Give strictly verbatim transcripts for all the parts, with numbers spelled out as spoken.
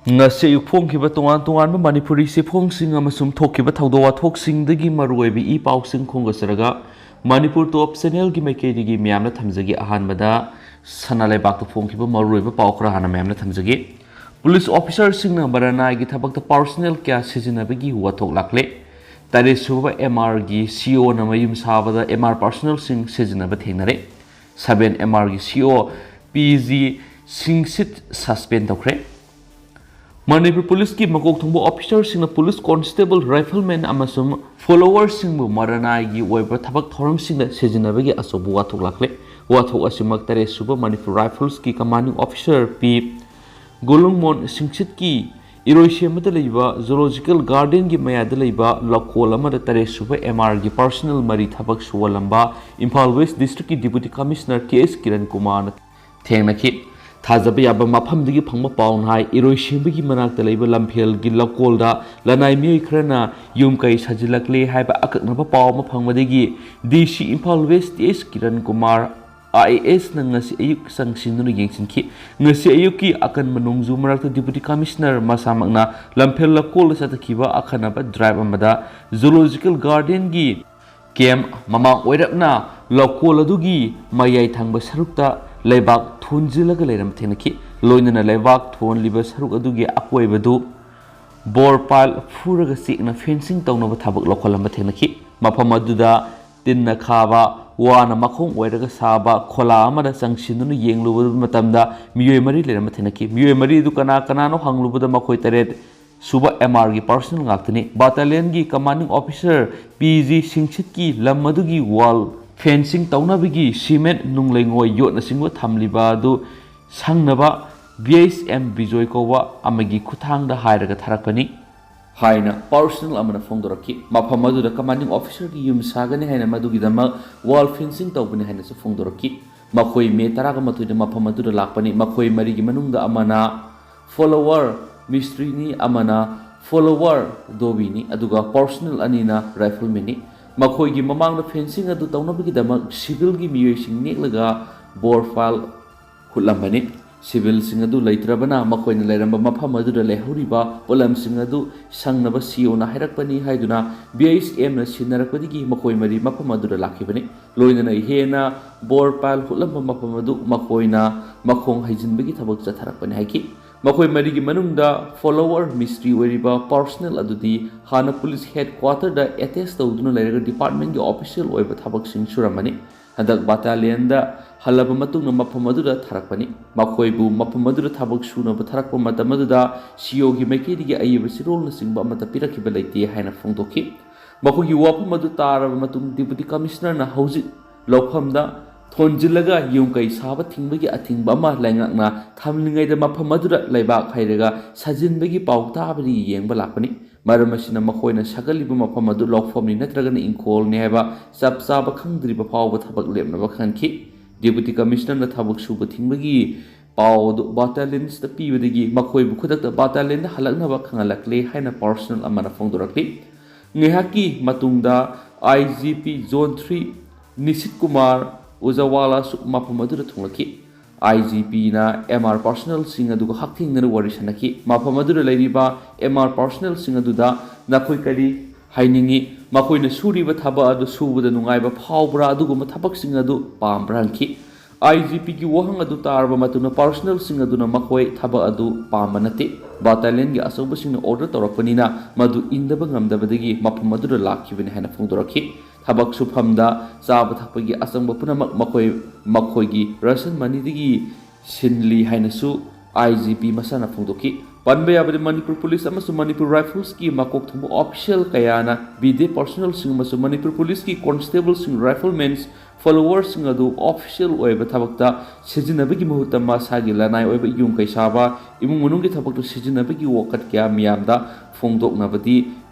ꯉꯁꯤ ꯑꯌꯨꯛ ꯐꯣꯡꯈꯤꯕ ꯇꯣꯉꯥꯟ ꯇꯣꯉꯥꯟꯕ ꯃꯅꯤꯄꯨꯔꯤ ꯆꯦꯐꯣꯡꯁꯤꯡ ꯑꯃꯁꯨꯡ ꯊꯣꯛꯈꯤꯕ ꯊꯧꯗꯣꯛ ꯋꯥꯊꯣꯛꯁꯤꯡꯗꯒꯤ ꯃꯔꯨꯑꯣꯏꯕ ꯏ ꯄꯥꯎꯁꯤꯡ ꯈꯣꯝꯒꯠꯆꯔꯒ ꯃꯅꯤꯄꯨꯔ ꯇꯣꯞ ꯆꯦꯅꯦꯜꯒꯤ ꯃꯥꯏꯀꯩꯗꯒꯤ ꯃꯌꯥꯝꯅ ꯊꯝꯖꯒꯦ꯫ ꯑꯍꯥꯟꯕꯗ ꯁꯅꯥ ꯂꯩꯕꯥꯛꯇ ꯐꯣꯡꯈꯤꯕ ꯃꯔꯨꯑꯣꯏꯕ ꯄꯥꯎ ꯈꯔ ꯍꯥꯟꯅ ꯃꯌꯥꯝꯅ ꯊꯝꯖꯒꯦ꯫ ꯄꯨꯂꯤꯁ ꯑꯣꯐꯤꯁꯥꯔꯁꯤꯡꯅ ꯃꯔꯅꯥꯏꯒꯤ ꯊꯕꯛꯇ ꯄꯥꯔꯁꯣꯅꯦꯜ ꯀꯌꯥ ꯁꯤꯖꯤꯟꯅꯕꯒꯤ ꯋꯥꯊꯣꯛ ꯂꯥꯛꯂꯦ꯫ ꯇꯔꯦꯠ ꯁꯨꯕ ꯑꯦꯝ ꯑꯥꯔꯒꯤ ꯁꯤ ꯑꯣꯅ ꯃꯌꯨꯝ ꯁꯥꯕꯗ ꯑꯦꯝ ꯑꯥꯔ ꯄꯥꯔꯁꯣꯅꯦꯜꯁꯤꯡ ꯁꯤꯖꯤꯟꯅꯕ ꯊꯦꯡꯅꯔꯦ꯫ ꯁꯚꯦꯟ ꯑꯦꯝ ꯑꯥꯔꯒꯤ ꯁꯤ ꯑꯣ ꯄꯤ ꯖꯤ ꯁꯤꯡꯁꯤꯠ ꯁꯁꯄꯦꯟ ꯇꯧꯈ꯭ꯔꯦ꯫ ꯃꯅꯤꯄꯨꯔ ꯄꯨꯂꯤꯁꯀꯤ ꯃꯀꯣꯛ ꯊꯣꯡꯕ ꯑꯣꯐꯤꯁꯥꯔꯁꯤꯡꯅ ꯄꯨꯂꯤꯁ ꯀꯣꯟꯁꯇꯦꯕꯜ, ꯔꯥꯏꯐꯜꯃꯦꯟ ꯑꯃꯁꯨꯡ ꯐꯣꯂꯣꯋꯔꯁꯤꯡꯕꯨ ꯃꯔꯅꯥꯏꯒꯤ ꯑꯣꯏꯕ ꯊꯕꯛ ꯊꯧꯔꯝꯁꯤꯡꯗ ꯁꯤꯖꯤꯟꯅꯕꯒꯤ ꯑꯆꯧꯕ ꯋꯥꯊꯣꯛ ꯂꯥꯛꯂꯦ꯫ ꯋꯥꯊꯣꯛ ꯑꯁꯤꯃꯛ ꯇꯔꯦꯠ ꯁꯨꯕ ꯃꯅꯤꯄꯨꯔ ꯔꯥꯏꯐꯜꯁꯀꯤ ꯀꯃꯥꯟꯗꯤꯡ ꯑꯣꯐꯤꯁꯥꯔ ꯄꯤ ꯒꯣꯂꯨꯡꯃꯣꯟ ꯁꯤꯡꯁꯤꯠꯀꯤ ꯏꯔꯣꯏꯁꯦꯝꯕꯗ ꯂꯩꯕ ꯖꯨꯂꯣꯖꯤꯀꯦꯜ ꯒꯥꯔꯗꯦꯟꯒꯤ ꯃꯌꯥꯗ ꯂꯩꯕ ꯂꯧꯀꯣꯜ ꯑꯃꯗ ꯇꯔꯦꯠ ꯁꯨꯕ ꯑꯦꯝ ꯑꯥꯔꯒꯤ ꯄꯥꯔꯁꯣꯅꯦꯜ ꯃꯔꯤ ꯊꯕꯛ ꯁꯨꯍꯜꯂꯝꯕ ꯏꯝꯐꯥꯜ ꯋꯦꯁ ꯗꯤꯁꯇ꯭ꯔꯤꯛꯀꯤ ꯗꯤꯄꯨꯇꯤ ꯀꯃꯤꯁꯅꯔ ꯀꯦ ꯑꯦꯁ ꯀꯤꯔꯟ ꯀꯨꯃꯥꯔꯅ ꯊꯦꯡꯅꯈꯤ꯫ ꯊꯥꯖꯕ ꯌꯥꯕ ꯃꯐꯝꯗꯒꯤ ꯐꯪꯕ ꯄꯥꯎꯅ ꯍꯥꯏ, ꯏꯔꯣꯏꯁꯦꯝꯕꯒꯤ ꯃꯅꯥꯛꯇ ꯂꯩꯕ ꯂꯝꯐꯦꯜꯒꯤ ꯂꯧꯀꯣꯜꯗ ꯂꯅꯥꯏ ꯃꯤꯑꯣꯏ ꯈꯔꯅ ꯌꯨꯝ ꯀꯩ ꯁꯥꯖꯤꯜꯂꯛꯂꯦ ꯍꯥꯏꯕ ꯑꯀꯛꯅꯕ ꯄꯥꯎ ꯑꯃ ꯐꯪꯕꯗꯒꯤ D C Imphal west T S Kiran Kumar I A ꯑꯦꯁꯅ ꯉꯁꯤ ꯑꯌꯨꯛ ꯆꯪꯁꯤꯟꯗꯨꯅ ꯌꯦꯡꯁꯤꯟꯈꯤ꯫ ꯉꯁꯤ ꯑꯌꯨꯛꯀꯤ ꯑꯀꯟꯕ ꯅꯣꯡꯖꯨ ꯃꯔꯛꯇ ꯗꯤꯄꯨꯇꯤ ꯀꯃꯤꯁꯅꯔ ꯃꯁꯥꯃꯛꯅ ꯂꯝꯐꯦꯜ ꯂꯧꯀꯣꯜꯗ ꯆꯠꯊꯈꯤꯕ ꯑꯈꯟꯅꯕ ꯗ꯭ꯔꯥꯏꯕ ꯑꯃꯗ ꯖꯨꯂꯣꯖꯤꯀꯦꯜ ꯒꯥꯔꯗꯦꯟꯒꯤ ꯀꯦꯝ ꯃꯃꯥꯡ ꯑꯣꯏꯔꯞꯅ ꯂꯧꯀꯣꯜ ꯑꯗꯨꯒꯤ ꯃꯌꯥꯏ ꯊꯪꯕ ꯁꯔꯨꯛꯇ ꯂꯩꯕꯥꯛ ꯊꯣꯟꯖꯤꯜꯂꯒ ꯂꯩꯔꯝꯕ ꯊꯦꯡꯅꯈꯤ꯫ ꯂꯣꯏꯅꯅ ꯂꯩꯕꯥꯛ ꯊꯣꯜꯂꯤꯕ ꯁꯔꯨꯛ ꯑꯗꯨꯒꯤ ꯑꯀꯣꯏꯕꯗꯨ ꯕꯣꯔ ꯄꯥꯏꯜ ꯐꯨꯔꯒ ꯆꯦꯛꯅ ꯐꯦꯟꯁꯤꯡ ꯇꯧꯅꯕ ꯊꯕꯛ ꯂꯧꯈꯠꯂꯝꯕ ꯊꯦꯡꯅꯈꯤ꯫ ꯃꯐꯝ ꯑꯗꯨꯗ ꯇꯤꯟꯅ ꯈꯥꯕ, ꯋꯥꯅ ꯃꯈꯣꯡ ꯑꯣꯏꯔꯒ ꯁꯥꯕ ꯈꯣꯂꯥ ꯑꯃꯗ ꯆꯪꯁꯤꯟꯗꯨꯅ ꯌꯦꯡꯂꯨꯕ ꯃꯇꯝꯗ ꯃꯤꯑꯣꯏ ꯃꯔꯤ ꯂꯩꯔꯝꯕ ꯊꯦꯡꯅꯈꯤ꯫ ꯃꯤꯑꯣꯏ ꯃꯔꯤ ꯑꯗꯨ ꯀꯅꯥ ꯀꯅꯥꯅꯣ ꯍꯪꯂꯨꯕꯗ ꯃꯈꯣꯏ ꯇꯔꯦꯠ ꯁꯨꯕ ꯑꯦꯝ ꯑꯥꯔꯒꯤ ꯄꯥꯔꯁꯣꯅꯦꯜ ꯉꯥꯛꯇꯅꯤ꯫ ꯕꯥꯇꯥꯂꯤꯌꯟꯒꯤ ꯀꯃꯥꯟꯗꯤꯡ ꯑꯣꯐꯤꯁꯥꯔ ꯄꯤ ꯖꯤ ꯁꯤꯡꯁꯤꯠꯀꯤ ꯂꯝ ꯑꯗꯨꯒꯤ ꯋꯥꯜ ꯐꯦꯟꯁꯤꯡ ꯇꯧꯅꯕꯒꯤ ꯁꯤꯃꯦꯟꯠ, ꯅꯨꯡ ꯂꯩꯉꯣꯏ, ꯌꯣꯠꯅꯆꯤꯡꯕ ꯊꯝꯂꯤꯕ ꯑꯗꯨ ꯁꯪꯅꯕ ꯕꯤ ꯑꯩꯆ ꯑꯦꯝ ꯕꯤꯖꯣꯏ ꯀꯧꯕ ꯑꯃꯒꯤ ꯈꯨꯠꯊꯥꯡꯗ ꯍꯥꯏꯔꯒ ꯊꯥꯔꯛꯄꯅꯤ ꯍꯥꯏꯅ ꯄꯥꯔꯁꯣꯅꯦꯜ ꯑꯃꯅ ꯐꯣꯡꯗꯣꯔꯛꯈꯤ꯫ ꯃꯐꯝ ꯑꯗꯨꯗ ꯀꯃꯥꯟꯗꯤꯡ ꯑꯣꯐꯤꯁꯥꯔꯒꯤ ꯌꯨꯝ ꯁꯥꯒꯅꯤ ꯍꯥꯏꯅ ꯃꯗꯨꯒꯤꯗꯃꯛ ꯋꯥꯜ ꯐꯦꯟꯁꯤꯡ ꯇꯧꯒꯅꯤ ꯍꯥꯏꯅꯁꯨ ꯐꯣꯡꯗꯣꯔꯛꯈꯤ꯫ ꯃꯈꯣꯏ ꯃꯦ ꯇꯔꯥꯒ ꯃꯥꯊꯣꯏꯗ ꯃꯐꯝ ꯑꯗꯨꯗ ꯂꯥꯛꯄꯅꯤ꯫ ꯃꯈꯣꯏ ꯃꯔꯤꯒꯤ ꯃꯅꯨꯡꯗ ꯑꯃꯅ ꯐꯣꯂꯣꯋꯔ ꯃꯤꯁꯇ꯭ꯔꯤꯅꯤ, ꯑꯃꯅ ꯐꯣꯂꯣꯋꯔ ꯗꯣꯕꯤꯅꯤ, ꯑꯗꯨꯒ ꯄꯥꯔꯁꯣꯅꯦꯜ ꯑꯅꯤꯅ ꯔꯥꯏꯐꯜꯃꯦꯟꯅꯤ꯫ ꯃꯈꯣꯏꯒꯤ ꯃꯃꯥꯡꯗ ꯐꯦꯟꯁꯤꯡ ꯑꯗꯨ ꯇꯧꯅꯕꯒꯤꯗꯃꯛ ꯁꯤꯚꯤꯜꯒꯤ ꯃꯤꯑꯣꯏꯁꯤꯡ ꯅꯦꯛꯂꯒ ꯕꯣꯔ ꯐꯥꯏꯜ ꯍꯨꯠꯂꯝꯕꯅꯤ꯫ ꯁꯤꯚꯤꯜꯁꯤꯡ ꯑꯗꯨ ꯂꯩꯇ꯭ꯔꯕꯅ ꯃꯈꯣꯏꯅ ꯂꯩꯔꯝꯕ ꯃꯐꯝ ꯑꯗꯨꯗ ꯂꯩꯍꯧꯔꯤꯕ ꯄꯣꯠꯂꯝꯁꯤꯡ ꯑꯗꯨ ꯁꯪꯅꯕ ꯁꯤꯑꯣꯅ ꯍꯥꯏꯔꯛꯄꯅꯤ ꯍꯥꯏꯗꯨꯅ ꯕꯤ ꯑꯩꯆ ꯑꯦꯝꯅ ꯁꯤꯟꯅꯔꯛꯄꯗꯒꯤ ꯃꯈꯣꯏ ꯃꯔꯤ ꯃꯐꯝ ꯑꯗꯨꯗ ꯂꯥꯛꯈꯤꯕꯅꯤ꯫ ꯂꯣꯏꯅꯅ ꯍꯦꯟꯅ ꯕꯣꯔ ꯄꯥꯏꯜ ꯍꯨꯠꯂꯝꯕ ꯃꯐꯝ ꯑꯗꯨ ꯃꯈꯣꯏꯅ ꯃꯈꯣꯡ ꯍꯩꯖꯤꯟꯕꯒꯤ ꯊꯕꯛ ꯆꯠꯊꯔꯛꯄꯅꯤ ꯍꯥꯏꯈꯤ꯫ ꯃꯈꯣꯏ ꯃꯔꯤꯒꯤ ꯃꯅꯨꯡꯗ ꯐꯣꯂꯣꯋꯔ ꯃꯤꯁꯇ꯭ꯔꯤ ꯑꯣꯏꯔꯤꯕ ꯄꯥꯔꯁꯅꯦꯜ ꯑꯗꯨꯗꯤ ꯍꯥꯟꯅ ꯄꯨꯂꯤꯁ ꯍꯦꯗ ꯀ꯭ꯋꯥꯇꯔꯗ ꯑꯦꯇꯦꯁ ꯇꯧꯗꯨꯅ ꯂꯩꯔꯒ ꯗꯤꯄꯥꯔꯠꯃꯦꯟꯒꯤ ꯑꯣꯐꯤꯁꯤꯌꯦꯜ ꯑꯣꯏꯕ ꯊꯕꯛꯁꯤꯡ ꯁꯨꯔꯝꯕꯅꯤ꯫ ꯍꯟꯗꯛ ꯕꯥꯇꯥꯂꯤꯌꯟꯗ ꯍꯜꯂꯕ ꯃꯇꯨꯡꯗ ꯃꯐꯝ ꯑꯗꯨꯗ ꯊꯥꯔꯛꯄꯅꯤ꯫ ꯃꯈꯣꯏꯕꯨ ꯃꯐꯝ ꯑꯗꯨꯗ ꯊꯕꯛ ꯁꯨꯅꯕ ꯊꯥꯔꯛꯄ ꯃꯇꯝ ꯑꯗꯨꯗ ꯁꯤꯑꯣꯒꯤ ꯃꯥꯏꯀꯩꯗꯒꯤ ꯑꯏꯕ ꯆꯦꯔꯣꯜꯅꯆꯤꯡꯕ ꯑꯃꯠꯇ ꯄꯤꯔꯛꯈꯤꯕ ꯂꯩꯇꯦ ꯍꯥꯏꯅ ꯐꯣꯡꯗꯣꯛꯈꯤ꯫ ꯃꯈꯣꯏꯒꯤ ꯋꯥꯐꯝ ꯑꯗꯨ ꯇꯥꯔꯕ ꯃꯇꯨꯡ ꯗꯤꯄꯨꯇꯤ ꯀꯃꯤꯁꯅꯔꯅ ꯍꯧꯖꯤꯛ ꯂꯧꯐꯝꯗ ꯊꯣꯟꯖꯤꯜꯂꯒ ꯌꯨꯝ ꯀꯩ ꯁꯥꯕ ꯊꯤꯡꯕꯒꯤ ꯑꯊꯤꯡꯕ ꯑꯃ ꯂꯩꯉꯥꯛꯅ ꯊꯝꯂꯤꯉꯩꯗ ꯃꯐꯝ ꯑꯗꯨꯗ ꯂꯩꯕꯥꯛ ꯍꯩꯔꯒ ꯁꯥꯖꯤꯟꯕꯒꯤ ꯄꯥꯎ ꯇꯥꯕꯗꯒꯤ ꯌꯦꯡꯕ ꯂꯥꯛꯄꯅꯤ꯫ ꯃꯔꯝ ꯑꯁꯤꯅ ꯃꯈꯣꯏꯅ ꯁꯥꯒꯠꯂꯤꯕ ꯃꯐꯝ ꯑꯗꯨ ꯂꯧꯐꯝꯅꯤ ꯅꯠꯇ꯭ꯔꯒꯅ ꯏꯪꯈꯣꯜꯅꯤ ꯍꯥꯏꯕ ꯆꯞ ꯆꯥꯕ ꯈꯪꯗ꯭ꯔꯤꯕ ꯐꯥꯎꯕ ꯊꯕꯛ ꯂꯦꯞꯅꯕ ꯈꯪꯈꯤ꯫ ꯗꯤꯄꯨꯇꯤ ꯀꯃꯤꯁꯅꯔꯅ ꯊꯕꯛ ꯁꯨꯕ ꯊꯤꯡꯕꯒꯤ ꯄꯥꯎ ꯑꯗꯨ ꯕꯥꯇꯥꯂꯤꯌꯟꯁꯇ ꯄꯤꯕꯗꯒꯤ ꯃꯈꯣꯏꯕꯨ ꯈꯨꯗꯛꯇ ꯕꯥꯇꯥꯂꯤꯌꯟꯗ ꯍꯜꯂꯛꯅꯕ ꯈꯪꯍꯜꯂꯛꯂꯦ ꯍꯥꯏꯅ ꯄꯥꯔꯁꯅꯦꯜ ꯑꯃꯅ ꯐꯣꯡꯗꯣꯔꯛꯂꯤ꯫ ꯉꯥꯏꯍꯥꯛꯀꯤ ꯃꯇꯨꯡꯗ I G P zone three Nishit Kumar ꯎꯖꯥꯋꯥꯂꯥꯁꯨ ꯃꯐꯝ ꯑꯗꯨꯗ ꯊꯨꯡꯂꯛꯈꯤ꯫ ꯑꯥꯏ ꯖꯤ ꯄꯤꯅ ꯑꯦꯝ ꯑꯥꯔ ꯄꯥꯔꯁꯅꯦꯜꯁꯤꯡ ꯑꯗꯨꯒ ꯍꯛꯊꯦꯡꯅꯅ ꯋꯥꯔꯤ ꯁꯥꯟꯅꯈꯤ꯫ ꯃꯐꯝ ꯑꯗꯨꯗ ꯂꯩꯔꯤꯕ ꯑꯦꯝ ꯑꯥꯔ ꯄꯥꯔꯁꯅꯦꯜꯁꯤꯡ ꯑꯗꯨꯗ ꯅꯈꯣꯏ ꯀꯔꯤ ꯍꯥꯏꯅꯤꯡꯏ? ꯃꯈꯣꯏꯅ ꯁꯨꯔꯤꯕ ꯊꯕꯛ ꯑꯗꯨ ꯁꯨꯕꯗ ꯅꯨꯡꯉꯥꯏꯕ ꯐꯥꯎꯕ꯭ꯔꯥ? ꯑꯗꯨꯒꯨꯝꯕ ꯊꯕꯛꯁꯤꯡ ꯑꯗꯨ ꯄꯥꯝꯕ꯭ꯔꯥ ꯍꯪꯈꯤ꯫ ꯑꯥꯏ ꯖꯤ ꯄꯤꯒꯤ ꯋꯥꯍꯪ ꯑꯗꯨ ꯇꯥꯔꯕ ꯃꯇꯨꯡꯗ ꯄꯥꯔꯁꯅꯦꯜꯁꯤꯡ ꯑꯗꯨꯅ ꯃꯈꯣꯏ ꯊꯕꯛ ꯑꯗꯨ ꯄꯥꯝꯕ ꯅꯠꯇꯦ, ꯕꯥꯇꯥꯂꯤꯌꯟꯒꯤ ꯑꯆꯧꯕꯁꯤꯡꯅ ꯑꯣꯔꯗꯔ ꯇꯧꯔꯛꯄꯅꯤꯅ ꯃꯗꯨ ꯏꯟꯗꯕ ꯉꯝꯗꯕꯗꯒꯤ ꯃꯐꯝ ꯑꯗꯨꯗ ꯂꯥꯛꯈꯤꯕꯅꯤ ꯍꯥꯏꯅ ꯐꯣꯡꯗꯣꯔꯛꯈꯤ꯫ ꯊꯕꯛ ꯁꯨꯐꯝꯗ ꯆꯥꯕ ꯊꯛꯄꯒꯤ ꯑꯆꯪꯕ ꯄꯨꯝꯅꯃꯛ ꯃꯈꯣꯏ ꯃꯈꯣꯏꯒꯤ ꯔꯦꯁꯟ ꯃꯅꯤꯗꯒꯤ ꯁꯤꯟꯂꯤ ꯍꯥꯏꯅꯁꯨ ꯑꯥꯏ ꯖꯤ ꯄꯤ ꯃꯁꯥꯅ ꯐꯣꯡꯗꯣꯛꯈꯤ꯫ ꯄꯟꯕ ꯌꯥꯕꯗꯤ ꯃꯅꯤꯄꯨꯔ ꯄꯨꯂꯤꯁ ꯑꯃꯁꯨꯡ ꯃꯅꯤꯄꯨꯔ ꯔꯥꯏꯐꯜꯁꯀꯤ ꯃꯀꯣꯛ ꯊꯣꯡꯕ ꯑꯣꯐꯤꯁꯤꯌꯦꯜ ꯀꯌꯥꯅ ꯕꯤꯗꯦ ꯄꯥꯔꯁꯅꯦꯜꯁꯤꯡ ꯑꯃꯁꯨꯡ ꯃꯅꯤꯄꯨꯔ ꯄꯨꯂꯤꯁꯀꯤ ꯀꯣꯟꯁꯇꯦꯕꯜꯁꯤꯡ, ꯔꯥꯏꯐꯜꯃꯦꯟꯁ, ꯐꯣꯂꯣꯋꯔꯁꯤꯡ ꯑꯗꯨ ꯑꯣꯐꯤꯁꯤꯌꯦꯜ ꯑꯣꯏꯕ ꯊꯕꯛꯇ ꯁꯤꯖꯤꯟꯅꯕꯒꯤ ꯃꯍꯨꯠꯇ ꯃꯁꯥꯒꯤ ꯂꯅꯥꯏ ꯑꯣꯏꯕ ꯌꯨꯝ ꯀꯩ ꯁꯥꯕ, ꯏꯃꯨꯡ ꯃꯅꯨꯡꯒꯤ ꯊꯕꯛꯇ ꯁꯤꯖꯤꯟꯅꯕꯒꯤ ꯋꯥꯀꯠ ꯀꯌꯥ ꯃꯤꯌꯥꯝꯗ ꯐꯣꯡꯗꯣꯛꯅꯕꯗꯤ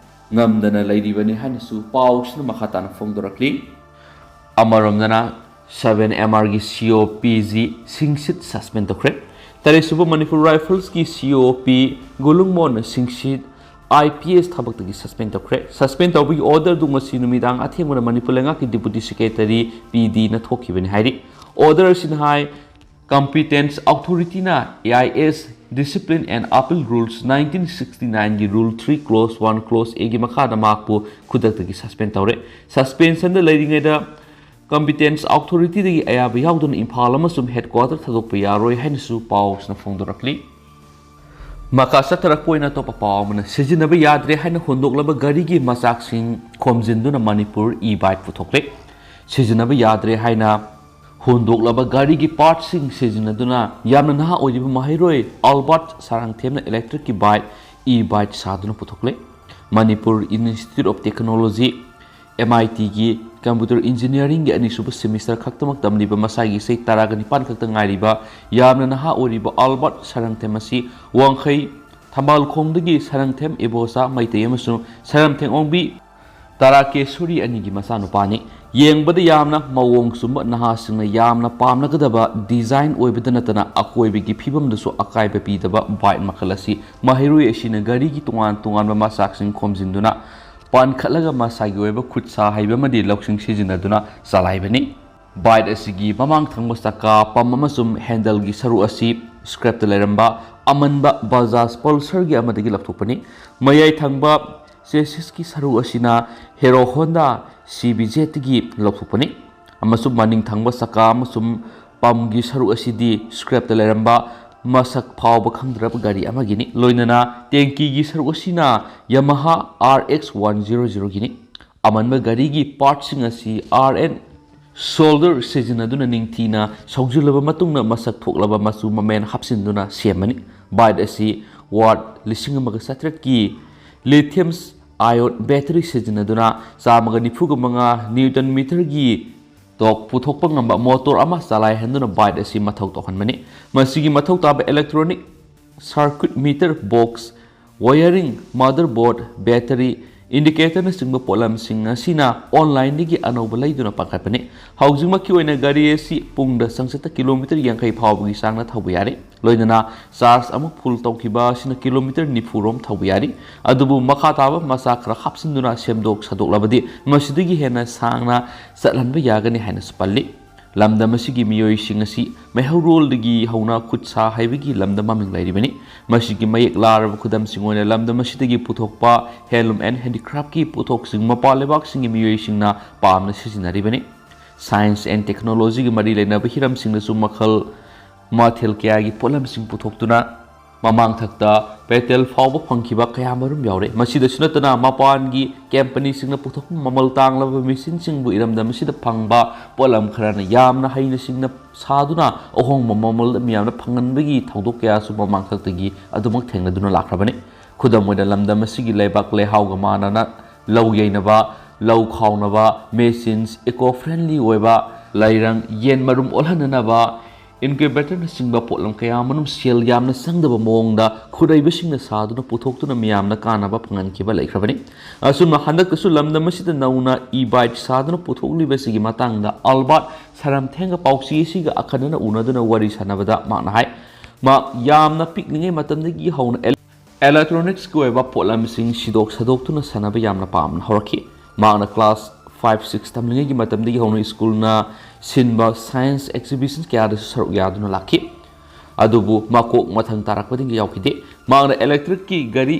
ꯉꯝꯗꯅ ꯂꯩꯔꯤꯕꯅꯤ ꯍꯥꯏꯅꯁꯨ ꯄꯥꯎꯁꯤꯅ ꯃꯈꯥ ꯇꯥꯅ ꯐꯣꯡꯗꯣꯔꯛꯂꯤ꯫ ꯑꯃꯔꯣꯝꯗꯅ ꯁꯚꯦꯟ ꯑꯦꯝ ꯑꯥꯔꯒꯤ ꯁꯤ ꯑꯣ ꯄꯤ ꯖꯤ ꯁꯤꯡꯁꯤꯠ ꯁꯁꯄꯦꯟ ꯇꯧꯈ꯭ꯔꯦ꯫ ꯇꯔꯦꯠꯁꯨꯕ ꯃꯅꯤꯄꯨꯔ ꯔꯥꯏꯐꯜꯁꯀꯤ ꯁꯤ ꯑꯣ ꯄꯤ ꯒꯨꯂꯨꯡꯃꯣꯟ ꯁꯤꯡꯁꯤꯠ ꯑꯥꯏ ꯄꯤ ꯑꯦꯁ ꯊꯕꯛꯇꯒꯤ ꯁꯁꯄꯦꯟ ꯇꯧꯈ꯭ꯔꯦ꯫ ꯁꯁꯄꯦꯟ ꯇꯧꯕꯒꯤ ꯑꯣꯔꯗꯔꯗꯨ ꯉꯁꯤ ꯅꯨꯃꯤꯗꯥꯡ ꯑꯊꯦꯡꯕꯗ ꯃꯅꯤꯄꯨꯔ ꯂꯩꯉꯥꯛꯀꯤ ꯗꯤꯄꯨꯇꯤ ꯁꯦꯀ꯭ꯔꯦꯇꯔꯤ ꯄꯤ ꯗꯤꯅ ꯊꯣꯛꯈꯤꯕꯅꯤ ꯍꯥꯏꯔꯤ꯫ ꯑꯣꯔꯗꯔ ꯑꯁꯤꯅ ꯍꯥꯏ, Competence Authority-ꯅ A I S Discipline and Appeal Rules nineteen sixty-nine-ꯒꯤ Rule three Clause one Clause A-ꯒꯤ ꯃꯈꯥꯗ ꯃꯍꯥꯛꯄꯨ ꯈꯨꯗꯛꯇꯒꯤ suspend ꯇꯧꯔꯦ꯫ Suspension-ꯗ ꯂꯩꯔꯤꯉꯩꯗ Competence Authority-ꯗꯒꯤ ꯑꯌꯥꯕ ꯌꯥꯎꯗꯅ ꯏꯝꯐꯥꯜ ꯑꯃꯁꯨꯡ headquarter ꯊꯥꯗꯣꯛꯄ ꯌꯥꯔꯣꯏ ꯍꯥꯏꯅꯁꯨ ꯄꯥꯎꯁꯤꯅ ꯐꯣꯡꯗꯣꯔꯛꯂꯤ꯫ ꯃꯈꯥ ꯆꯠꯊꯔꯛꯄ ꯑꯣꯏꯅ ꯑꯇꯣꯞꯄ ꯄꯥꯎ ꯑꯃꯅ, ꯁꯤꯖꯤꯟꯅꯕ ꯌꯥꯗ꯭ꯔꯦ ꯍꯥꯏꯅ ꯍꯨꯟꯗꯣꯛꯂꯕ ꯒꯥꯔꯤꯒꯤ ꯃꯆꯥꯛꯁꯤꯡ ꯈꯣꯝꯖꯤꯟꯗꯨꯅ ꯃꯅꯤꯄꯨꯔ e-bike ꯄꯨꯊꯣꯛꯂꯦ꯫ ꯁꯤꯖꯤꯟꯅꯕ ꯌꯥꯗ꯭ꯔꯦ ꯍꯥꯏꯅ ꯍꯨꯟꯗꯣꯛꯂꯕ ꯒꯥꯔꯤꯒꯤ parts-ꯁꯤꯡ ꯁꯤꯖꯤꯟꯅꯗꯨꯅ ꯌꯥꯝꯅ ꯅꯍꯥ ꯑꯣꯏꯔꯤꯕ ꯃꯍꯩꯔꯣꯏ ꯑꯜꯕꯔꯠ ꯁꯥꯔꯪꯊꯦꯝꯅ electric-ꯀꯤ bike, e-bike ꯁꯥꯗꯨꯅ ꯄꯨꯊꯣꯛꯂꯦ꯫ Manipur Institute of Technology, M I T-ꯒꯤ computer engineering-ꯒꯤ ꯑꯅꯤꯁꯨꯕ semester ꯈꯛꯇꯃꯛ ꯇꯝꯂꯤꯕ ꯃꯁꯥꯒꯤ ꯆꯍꯤ ꯇꯔꯥꯒ ꯅꯤꯄꯥꯟ ꯈꯛꯇ ꯉꯥꯏꯔꯤꯕ ꯌꯥꯝꯅ ꯅꯍꯥ ꯑꯣꯏꯔꯤꯕ ꯑꯜꯕꯔꯠ ꯁꯥꯔꯪꯊꯦꯝ ꯑꯁꯤ ꯋꯥꯡꯈꯩ ꯊꯝꯕꯥꯜꯈꯣꯡꯗꯒꯤ ꯁꯥꯔꯪꯊꯦꯝ ꯏꯕꯣꯆꯥ ꯃꯩꯇꯩ ꯑꯃꯁꯨꯡ ꯁꯥꯔꯪꯊꯦꯝ ꯑꯣꯡꯕꯤ ꯇꯥꯔꯥꯀꯦꯁꯣꯔꯤ ꯑꯅꯤꯒꯤ ꯃꯆꯥꯅꯨꯄꯥꯅꯤ꯫ ꯌꯦꯡꯕꯗ ꯌꯥꯝꯅ ꯃꯑꯣꯡ ꯆꯨꯝꯕ, ꯅꯍꯥꯁꯤꯡꯅ ꯌꯥꯝꯅ ꯄꯥꯝꯅꯒꯗꯕ design ꯑꯣꯏꯕꯗ ꯅꯠꯇꯅ ꯑꯀꯣꯏꯕꯒꯤ ꯐꯤꯕꯝꯗꯁꯨ ꯑꯀꯥꯏꯕ ꯄꯤꯗꯕ bike ꯃꯈꯜ ꯑꯁꯤ ꯃꯍꯩꯔꯣꯏ ꯑꯁꯤꯅ ꯒꯥꯔꯤꯒꯤ ꯇꯣꯉꯥꯟ ꯇꯣꯉꯥꯟꯕ ꯃꯆꯥꯛꯁꯤꯡ ꯈꯣꯝꯖꯤꯟꯗꯨꯅ ꯄꯥꯟꯈꯠꯂꯒ ꯃꯁꯥꯒꯤ ꯑꯣꯏꯕ ꯈꯨꯠ ꯁꯥ ꯍꯩꯕ ꯑꯃꯗꯤ ꯂꯧꯁꯤꯡ ꯁꯤꯖꯤꯟꯅꯗꯨꯅ ꯆꯂꯥꯏꯕꯅꯤ꯫ Bike ꯑꯁꯤꯒꯤ ꯃꯃꯥꯡ ꯊꯪꯕ ꯆꯀꯥ, pump ꯑꯃꯁꯨꯡ handle-ꯒꯤ ꯁꯔꯨꯛ ꯑꯁꯤ scrap-ꯇ ꯂꯩꯔꯝꯕ ꯑꯃꯟꯕ Bajaj Pulsar-ꯒꯤ ꯑꯃꯗꯒꯤ ꯂꯧꯊꯣꯛꯄꯅꯤ꯫ ꯃꯌꯥꯏ ꯊꯪꯕ chassis-ꯀꯤ ꯁꯔꯨꯛ ꯑꯁꯤꯅ Hero Honda C B Z-ꯇꯒꯤ ꯂꯧꯊꯣꯛꯄꯅꯤ, ꯑꯃꯁꯨꯡ ꯃꯅꯤꯡ ꯊꯪꯕ ꯆꯀꯥ ꯑꯃꯁꯨꯡ pump-ꯒꯤ ꯁꯔꯨꯛ ꯑꯁꯤꯗꯤ scrap-ꯇ ꯂꯩꯔꯝꯕ ꯃꯁꯛ ꯐꯥꯎꯕ ꯈꯪꯗ꯭ꯔꯕ ꯒꯥꯔꯤ ꯑꯃꯒꯤꯅꯤ꯫ ꯂꯣꯏꯅꯅ tank-ꯒꯤ ꯁꯔꯨꯛ ꯑꯁꯤꯅ Yamaha R X one zero zero-ꯒꯤꯅꯤ꯫ ꯑꯃꯟꯕ ꯒꯥꯔꯤꯒꯤ parts-ꯁꯤꯡ ꯑꯁꯤ R N solder ꯁꯤꯖꯤꯟꯅꯗꯨꯅ ꯅꯤꯡꯊꯤꯅ ꯁꯧꯖꯤꯜꯂꯕ ꯃꯇꯨꯡꯗ ꯃꯁꯛ ꯊꯣꯛꯂꯕ ꯃꯆꯨ ꯃꯃꯦꯟ ꯍꯥꯞꯆꯤꯟꯗꯨꯅ ꯁꯦꯝꯕꯅꯤ꯫ Bike ꯑꯁꯤ watt ꯂꯤꯁꯤꯡ ꯑꯃꯒ ꯆꯥꯇ꯭ꯔꯦꯠꯀꯤ lithium ion battery ꯁꯤꯖꯤꯟꯅꯗꯨꯅ ꯆꯥꯝꯃꯒ ꯅꯤꯐꯨꯒ ꯃꯉꯥ newton meter-ꯒꯤ torque ꯄꯨꯊꯣꯛꯄ ꯉꯝꯕ motor ꯑꯃ ꯆꯂꯥꯏꯍꯟꯗꯨꯅ bike ꯑꯁꯤ ꯃꯊꯧ ꯇꯧꯍꯟꯕꯅꯤ꯫ ꯃꯁꯤꯒꯤ ꯃꯊꯧ ꯇꯥꯕ electronic circuit, meter box, wiring, motherboard, battery, indicator-ꯅꯆꯤꯡꯕ ꯄꯣꯠꯂꯝꯁꯤꯡ ꯑꯁꯤꯅ online-ꯗꯒꯤ ꯑꯅꯧꯕ ꯂꯩꯗꯨꯅ ꯄꯥꯟꯈꯠꯄꯅꯤ꯫ ꯍꯧꯖꯤꯛꯃꯛꯀꯤ ꯑꯣꯏꯅ ꯒꯥꯔꯤ ꯑꯁꯤ ꯄꯨꯡꯗ ꯆꯥꯡꯆꯠꯇ kilometer ꯌꯥꯡꯈꯩ ꯐꯥꯎꯕꯒꯤ ꯆꯥꯡꯅ ꯊꯧꯕ ꯌꯥꯔꯤ꯫ ꯂꯣꯏꯅꯅ charge ꯑꯃꯨꯛ full ꯇꯧꯈꯤꯕ ꯑꯁꯤꯅ kilometer ꯅꯤꯐꯨ ꯔꯣꯝ ꯊꯧꯕ ꯌꯥꯔꯤ꯫ ꯑꯗꯨꯕꯨ ꯃꯈꯥ ꯇꯥꯕ ꯃꯆꯥꯛ ꯈꯔ ꯍꯥꯞꯆꯤꯟꯗꯨꯅ ꯁꯦꯝꯗꯣꯛ ꯁꯥꯗꯣꯛꯂꯕꯗꯤ ꯃꯁꯤꯗꯒꯤ ꯍꯦꯟꯅ ꯁꯥꯡꯅ ꯆꯠꯍꯟꯕ ꯌꯥꯒꯅꯤ ꯍꯥꯏꯅꯁꯨ ꯄꯜꯂꯤ꯫ ꯂꯝꯗꯝ ꯑꯁꯤꯒꯤ ꯃꯤꯑꯣꯏꯁꯤꯡ ꯑꯁꯤ ꯃꯩꯍꯧꯔꯣꯜꯗꯒꯤ ꯍꯧꯅ ꯈꯨꯠ ꯁꯥ ꯍꯩꯕꯒꯤ ꯂꯝꯗ ꯃꯃꯤꯡ ꯂꯩꯔꯤꯕꯅꯤ꯫ ꯃꯁꯤꯒꯤ ꯃꯌꯦꯛ ꯂꯥꯔꯕ ꯈꯨꯗꯝꯁꯤꯡ ꯑꯣꯏꯅ ꯂꯝꯗꯝ ꯑꯁꯤꯗꯒꯤ ꯄꯨꯊꯣꯛꯄ ꯍꯦꯟꯂꯨꯝ ꯑꯦꯟ ꯍꯦꯟꯗꯤꯀ꯭ꯔꯥꯐꯀꯤ ꯄꯣꯠꯊꯣꯛꯁꯤꯡ ꯃꯄꯥꯟ ꯂꯩꯕꯥꯛꯁꯤꯡꯒꯤ ꯃꯤꯑꯣꯏꯁꯤꯡꯅ ꯄꯥꯝꯅ ꯁꯤꯖꯤꯟꯅꯔꯤꯕꯅꯤ꯫ ꯁꯥꯏꯟꯁ ꯑꯦꯟ ꯇꯦꯛꯅꯣꯂꯣꯖꯤꯒꯤ ꯃꯔꯤ ꯂꯩꯅꯕ ꯍꯤꯔꯝꯁꯤꯡꯗꯁꯨ ꯃꯈꯜ ꯃꯊꯦꯜ ꯀꯌꯥꯒꯤ ꯄꯣꯠꯂꯝꯁꯤꯡ ꯄꯨꯊꯣꯛꯇꯨꯅ ꯃꯃꯥꯡ ꯊꯛꯇ ꯄꯦꯇꯦꯟ ꯐꯥꯎꯕ ꯐꯪꯈꯤꯕ ꯀꯌꯥ ꯃꯔꯨꯝ ꯌꯥꯎꯔꯦ꯫ ꯃꯁꯤꯗꯁꯨ ꯅꯠꯇꯅ ꯃꯄꯥꯟꯒꯤ ꯀꯝꯄꯅꯤꯁꯤꯡꯅ ꯄꯨꯊꯣꯛꯄ ꯃꯃꯜ ꯇꯥꯡꯂꯕ ꯃꯦꯆꯤꯟꯁꯤꯡꯕꯨ ꯏꯔꯝꯗꯝ ꯑꯁꯤꯗ ꯐꯪꯕ ꯄꯣꯠꯂꯝ ꯈꯔꯅ ꯌꯥꯝꯅ ꯍꯩꯅ ꯁꯤꯡꯅ ꯁꯥꯗꯨꯅ ꯑꯍꯣꯡꯕ ꯃꯃꯜꯗ ꯃꯤꯌꯥꯝꯅ ꯐꯪꯍꯟꯕꯒꯤ ꯊꯧꯗꯣꯛ ꯀꯌꯥꯁꯨ ꯃꯃꯥꯡ ꯊꯛꯇꯒꯤ ꯑꯗꯨꯃꯛ ꯊꯦꯡꯅꯗꯨꯅ ꯂꯥꯛꯈ꯭ꯔꯕꯅꯤ꯫ ꯈꯨꯗꯝ ꯑꯣꯏꯅ ꯂꯝꯗꯝ ꯑꯁꯤꯒꯤ ꯂꯩꯕꯥꯛ ꯂꯩꯍꯥꯎꯒ ꯃꯥꯟꯅꯅ ꯂꯧ ꯌꯩꯅꯕ, ꯂꯧ ꯈꯥꯎꯅꯕ, ꯃꯦꯆꯤꯟꯁ, ꯏꯀꯣ ꯐ꯭ꯔꯦꯟꯂꯤ ꯑꯣꯏꯕ, ꯂꯩꯔꯪ, ꯌꯦꯟ ꯃꯔꯨꯝ ꯑꯣꯜꯍꯟꯅꯅꯕ, ꯏꯟꯀ꯭ꯌꯨꯕꯦꯇꯔꯅꯆꯤꯡꯕ ꯄꯣꯠꯂꯝ ꯀꯌꯥ ꯃꯔꯨꯝ ꯁꯦꯜ ꯌꯥꯝꯅ ꯆꯪꯗꯕ ꯃꯑꯣꯡꯗ ꯈꯨꯠꯍꯩꯕꯁꯤꯡꯅ ꯁꯥꯗꯨꯅ ꯄꯨꯊꯣꯛꯇꯨꯅ ꯃꯤꯌꯥꯝꯅ ꯀꯥꯟꯅꯕ ꯐꯪꯍꯟꯈꯤꯕ ꯂꯩꯈ꯭ꯔꯕꯅꯤ꯫ ꯑꯁꯨꯝꯅ ꯍꯟꯗꯛꯇꯁꯨ ꯂꯝꯗꯝ ꯑꯁꯤꯗ ꯅꯧꯅ ꯏ ꯕꯥꯏꯛ ꯁꯥꯗꯨꯅ ꯄꯨꯊꯣꯛꯂꯤꯕꯁꯤꯒꯤ ꯃꯇꯥꯡꯗ ꯑꯜꯕꯥꯔꯠ ꯁꯔꯝꯊꯦꯡꯒ ꯄꯥꯎꯆꯦ ꯑꯁꯤꯒ ꯑꯈꯟꯅꯅ ꯎꯅꯗꯨꯅ ꯋꯥꯔꯤ ꯁꯥꯟꯅꯕꯗ ꯃꯍꯥꯛꯅ ꯍꯥꯏ, ꯃꯍꯥꯛ ꯌꯥꯝꯅ ꯄꯤꯛꯂꯤꯉꯩ ꯃꯇꯝꯗꯒꯤ ꯍꯧꯅ ꯏꯂꯦꯛꯇ꯭ꯔꯣꯅꯤꯛꯁꯀꯤ ꯑꯣꯏꯕ ꯄꯣꯠꯂꯝꯁꯤꯡ ꯁꯤꯗꯣꯛ ꯁꯗꯣꯛꯇꯨꯅ ꯁꯥꯟꯅꯕ ꯌꯥꯝꯅ ꯄꯥꯝꯅ ꯍꯧꯔꯛꯈꯤ꯫ ꯃꯍꯥꯛꯅ ꯀ꯭ꯂꯥꯁ ꯐꯥꯏꯚ ꯁꯤꯛꯁ ꯇꯝꯂꯤꯉꯩꯒꯤ ꯃꯇꯝꯗꯒꯤ ꯍꯧꯅ ꯁ꯭ꯀꯨꯜꯅ ꯁꯤꯟꯕ ꯁꯥꯏꯟꯁ ꯑꯦꯛꯖꯤꯕꯤꯁꯟ ꯀꯌꯥꯗꯁꯨ ꯁꯔꯨꯛ ꯌꯥꯗꯨꯅ ꯂꯥꯛꯈꯤ꯫ ꯑꯗꯨꯕꯨ ꯃꯀꯣꯛ ꯃꯊꯪ ꯇꯥꯔꯛꯄꯗꯒꯤ ꯌꯥꯎꯈꯤꯗꯦ꯫ ꯃꯍꯥꯛꯅ ꯏꯂꯦꯛꯇ꯭ꯔꯤꯛꯀꯤ ꯒꯥꯔꯤ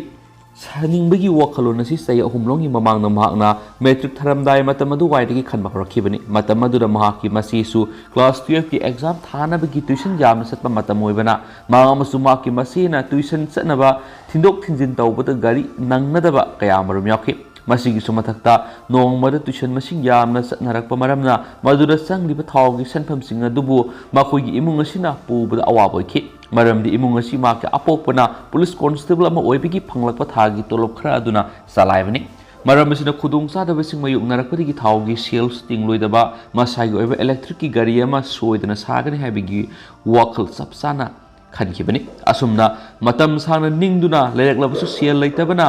ꯁꯥꯅꯤꯡꯕꯒꯤ ꯋꯥꯈꯜꯂꯣꯟ ꯑꯁꯤ ꯆꯍꯤ ꯑꯍꯨꯝꯂꯣꯝꯒꯤ ꯃꯃꯥꯡꯗ ꯃꯍꯥꯛꯅ ꯃꯦꯇ꯭ꯔꯤꯛ ꯊꯥꯔꯝꯗꯥꯏ ꯃꯇꯝ ꯑꯗꯨꯋꯥꯏꯗꯒꯤ ꯈꯟꯕ ꯍꯧꯔꯛꯈꯤꯕꯅꯤ꯫ ꯃꯇꯝ ꯑꯗꯨꯗ ꯃꯍꯥꯛꯀꯤ ꯃꯆꯦꯁꯨ ꯀ꯭ꯂꯥꯁ ꯇꯨꯌꯦꯜꯐꯀꯤ ꯑꯦꯛꯖꯥꯝ ꯊꯥꯅꯕꯒꯤ ꯇ꯭ꯌꯨꯁꯟ ꯌꯥꯝꯅ ꯆꯠꯄ ꯃꯇꯝ ꯑꯣꯏꯕꯅ, ꯃꯍꯥꯛ ꯑꯃꯁꯨꯡ ꯃꯍꯥꯛꯀꯤ ꯃꯆꯦꯅ ꯇ꯭ꯌꯨꯁꯟ ꯆꯠꯅꯕ ꯊꯤꯟꯗꯣꯛ ꯊꯤꯟꯖꯤꯟ ꯇꯧꯕꯗ ꯒꯥꯔꯤ ꯅꯪꯅꯗꯕ ꯀꯌꯥ ꯑꯃꯔꯣꯝ ꯌꯥꯎꯈꯤ꯫ ꯃꯁꯤꯒꯤꯁꯨ ꯃꯊꯛꯇ, ꯅꯣꯡꯃꯗ ꯇ꯭ꯌꯨꯁꯟ ꯃꯁꯤꯡ ꯌꯥꯝꯅ ꯆꯠꯅꯔꯛꯄ ꯃꯔꯝꯅ ꯃꯗꯨꯗ ꯆꯪꯂꯤꯕ ꯊꯥꯎꯒꯤ ꯁꯦꯟꯐꯝꯁꯤꯡ ꯑꯗꯨꯕꯨ ꯃꯈꯣꯏꯒꯤ ꯏꯃꯨꯡ ꯑꯁꯤꯅ ꯄꯨꯕꯗ ꯑꯋꯥꯕ ꯑꯣꯏꯈꯤ꯫ ꯃꯔꯝꯗꯤ ꯏꯃꯨꯡ ꯑꯁꯤ ꯃꯍꯥꯛꯀꯤ ꯑꯄꯣꯛꯄꯅ ꯄꯨꯂꯤꯁ ꯀꯣꯟꯁꯇꯦꯕꯜ ꯑꯃ ꯑꯣꯏꯕꯒꯤ ꯐꯪꯂꯛꯄ ꯊꯥꯒꯤ ꯇꯣꯂꯣꯞ ꯈꯔ ꯑꯗꯨꯅ ꯆꯂꯥꯏꯕꯅꯤ꯫ ꯃꯔꯝ ꯑꯁꯤꯅ ꯈꯨꯗꯣꯡꯆꯥꯗꯕꯁꯤꯡ ꯃꯥꯌꯣꯛꯅꯔꯛꯄꯗꯒꯤ ꯊꯥꯎꯒꯤ ꯁꯦꯜꯁꯨ ꯇꯤꯡꯂꯣꯏꯗꯕ, ꯃꯁꯥꯒꯤ ꯑꯣꯏꯕ ꯏꯂꯦꯛꯇ꯭ꯔꯤꯛꯀꯤ ꯒꯥꯔꯤ ꯑꯃ ꯁꯣꯏꯗꯅ ꯁꯥꯒꯅꯤ ꯍꯥꯏꯕꯒꯤ ꯋꯥꯈꯜ ꯆꯞ ꯆꯥꯅ ꯈꯟꯈꯤꯕꯅꯤ꯫ ꯑꯁꯨꯝꯅ ꯃꯇꯝ ꯁꯥꯡꯅ ꯅꯤꯡꯗꯨꯅ ꯂꯩꯔꯛꯂꯕꯁꯨ ꯁꯦꯜ ꯂꯩꯇꯕꯅ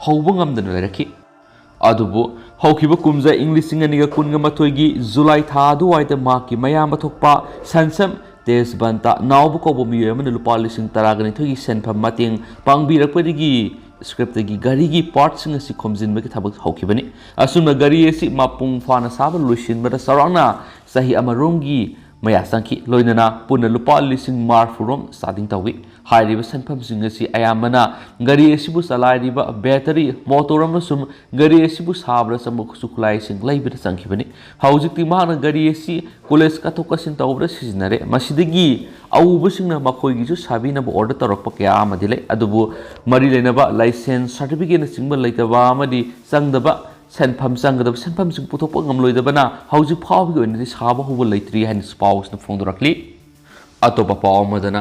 ꯍꯧꯕ ꯉꯝꯗꯅ ꯂꯩꯔꯛꯈꯤ꯫ ꯑꯗꯨꯕꯨ ꯍꯧꯈꯤꯕ ꯀꯨꯝꯖꯥ ꯏꯪ ꯂꯤꯁꯤꯡ ꯑꯅꯤꯒ ꯀꯨꯟꯒ ꯃꯥꯊꯣꯏꯒꯤ ꯖꯨꯂꯥꯏ ꯊꯥ ꯑꯗꯨꯋꯥꯏꯗ ꯃꯍꯥꯛꯀꯤ ꯃꯌꯥꯝꯕ ꯊꯣꯛꯄ ꯁꯟꯁꯝ ꯇꯦꯖꯕꯟꯇ ꯅꯥꯎꯕ ꯀꯧꯕ ꯃꯤꯑꯣꯏ ꯑꯃꯅ ꯂꯨꯄꯥ ꯂꯤꯁꯤꯡ ꯇꯔꯥꯒ ꯅꯤꯊꯣꯏꯒꯤ ꯁꯦꯟꯐꯝ ꯃꯇꯦꯡ ꯄꯥꯡꯕꯤꯔꯛꯄꯗꯒꯤ scrapꯇꯒꯤ ꯒꯥꯔꯤꯒꯤ partsꯁꯤꯡ ꯑꯁꯤ ꯈꯣꯝꯖꯤꯟꯕꯒꯤ ꯊꯕꯛ ꯍꯧꯈꯤꯕꯅꯤ꯫ ꯑꯁꯨꯝꯅ ꯒꯥꯔꯤ ꯑꯁꯤ ꯃꯄꯨꯡ ꯐꯥꯅ ꯁꯥꯕ ꯂꯣꯏꯁꯤꯟꯕꯗ ꯆꯥꯎꯔꯥꯛꯅ ꯆꯍꯤ ꯑꯃꯔꯣꯝꯒꯤ ꯃꯌꯥ ꯆꯪꯈꯤ꯫ ꯂꯣꯏꯅꯅ ꯄꯨꯟꯅ ꯂꯨꯄꯥ ꯂꯤꯁꯤꯡ ꯃꯔꯤꯐꯨ ꯔꯣꯝ ꯆꯥꯗꯤꯡ ꯇꯧꯏ꯫ ꯍꯥꯏꯔꯤꯕ ꯁꯦꯟꯐꯝꯁꯤꯡ ꯑꯁꯤ ꯑꯌꯥꯝꯕꯅ ꯒꯥꯔꯤ ꯑꯁꯤꯕꯨ ꯆꯂꯥꯏꯔꯤꯕ battery, motor ꯑꯃꯁꯨꯡ ꯒꯥꯔꯤ ꯑꯁꯤꯕꯨ ꯁꯥꯕꯗ ꯆꯪꯕ ꯈꯨꯠꯁꯨ ꯈꯨꯠꯂꯥꯏꯁꯤꯡ ꯂꯩꯕꯗ ꯆꯪꯈꯤꯕꯅꯤ꯫ ꯍꯧꯖꯤꯛꯇꯤ ꯃꯍꯥꯛꯅ ꯒꯥꯔꯤ ꯑꯁꯤ college ꯀꯥꯊꯣꯛ ꯀꯥꯁꯤꯟ ꯇꯧꯕꯗ ꯁꯤꯖꯤꯟꯅꯔꯦ꯫ ꯃꯁꯤꯗꯒꯤ ꯑꯎꯕꯁꯤꯡꯅ ꯃꯈꯣꯏꯒꯤꯁꯨ ꯁꯥꯕꯤꯅꯕ order ꯇꯧꯔꯛꯄ ꯀꯌꯥ ꯑꯃꯗꯤ ꯂꯩ, ꯑꯗꯨꯕꯨ ꯃꯔꯤ ꯂꯩꯅꯕ license, certificateꯅꯆꯤꯡꯕ ꯂꯩꯇꯕ ꯑꯃꯗꯤ ꯆꯪꯗꯕ ꯁꯦꯟꯐꯝ, ꯆꯪꯒꯗꯕ ꯁꯦꯟꯐꯝꯁꯤꯡ ꯄꯨꯊꯣꯛꯄ ꯉꯝꯂꯣꯏꯗꯕꯅ ꯍꯧꯖꯤꯛ ꯐꯥꯎꯕꯒꯤ ꯑꯣꯏꯅꯗꯤ ꯁꯥꯕ ꯍꯧꯕ ꯂꯩꯇ꯭ꯔꯤ ꯍꯥꯏꯅꯁꯨ ꯄꯥꯎꯁꯤꯅ ꯐꯣꯡꯗꯣꯔꯛꯂꯤ꯫ ꯑꯇꯣꯞꯄ ꯄꯥꯎ ꯑꯃꯗꯅ,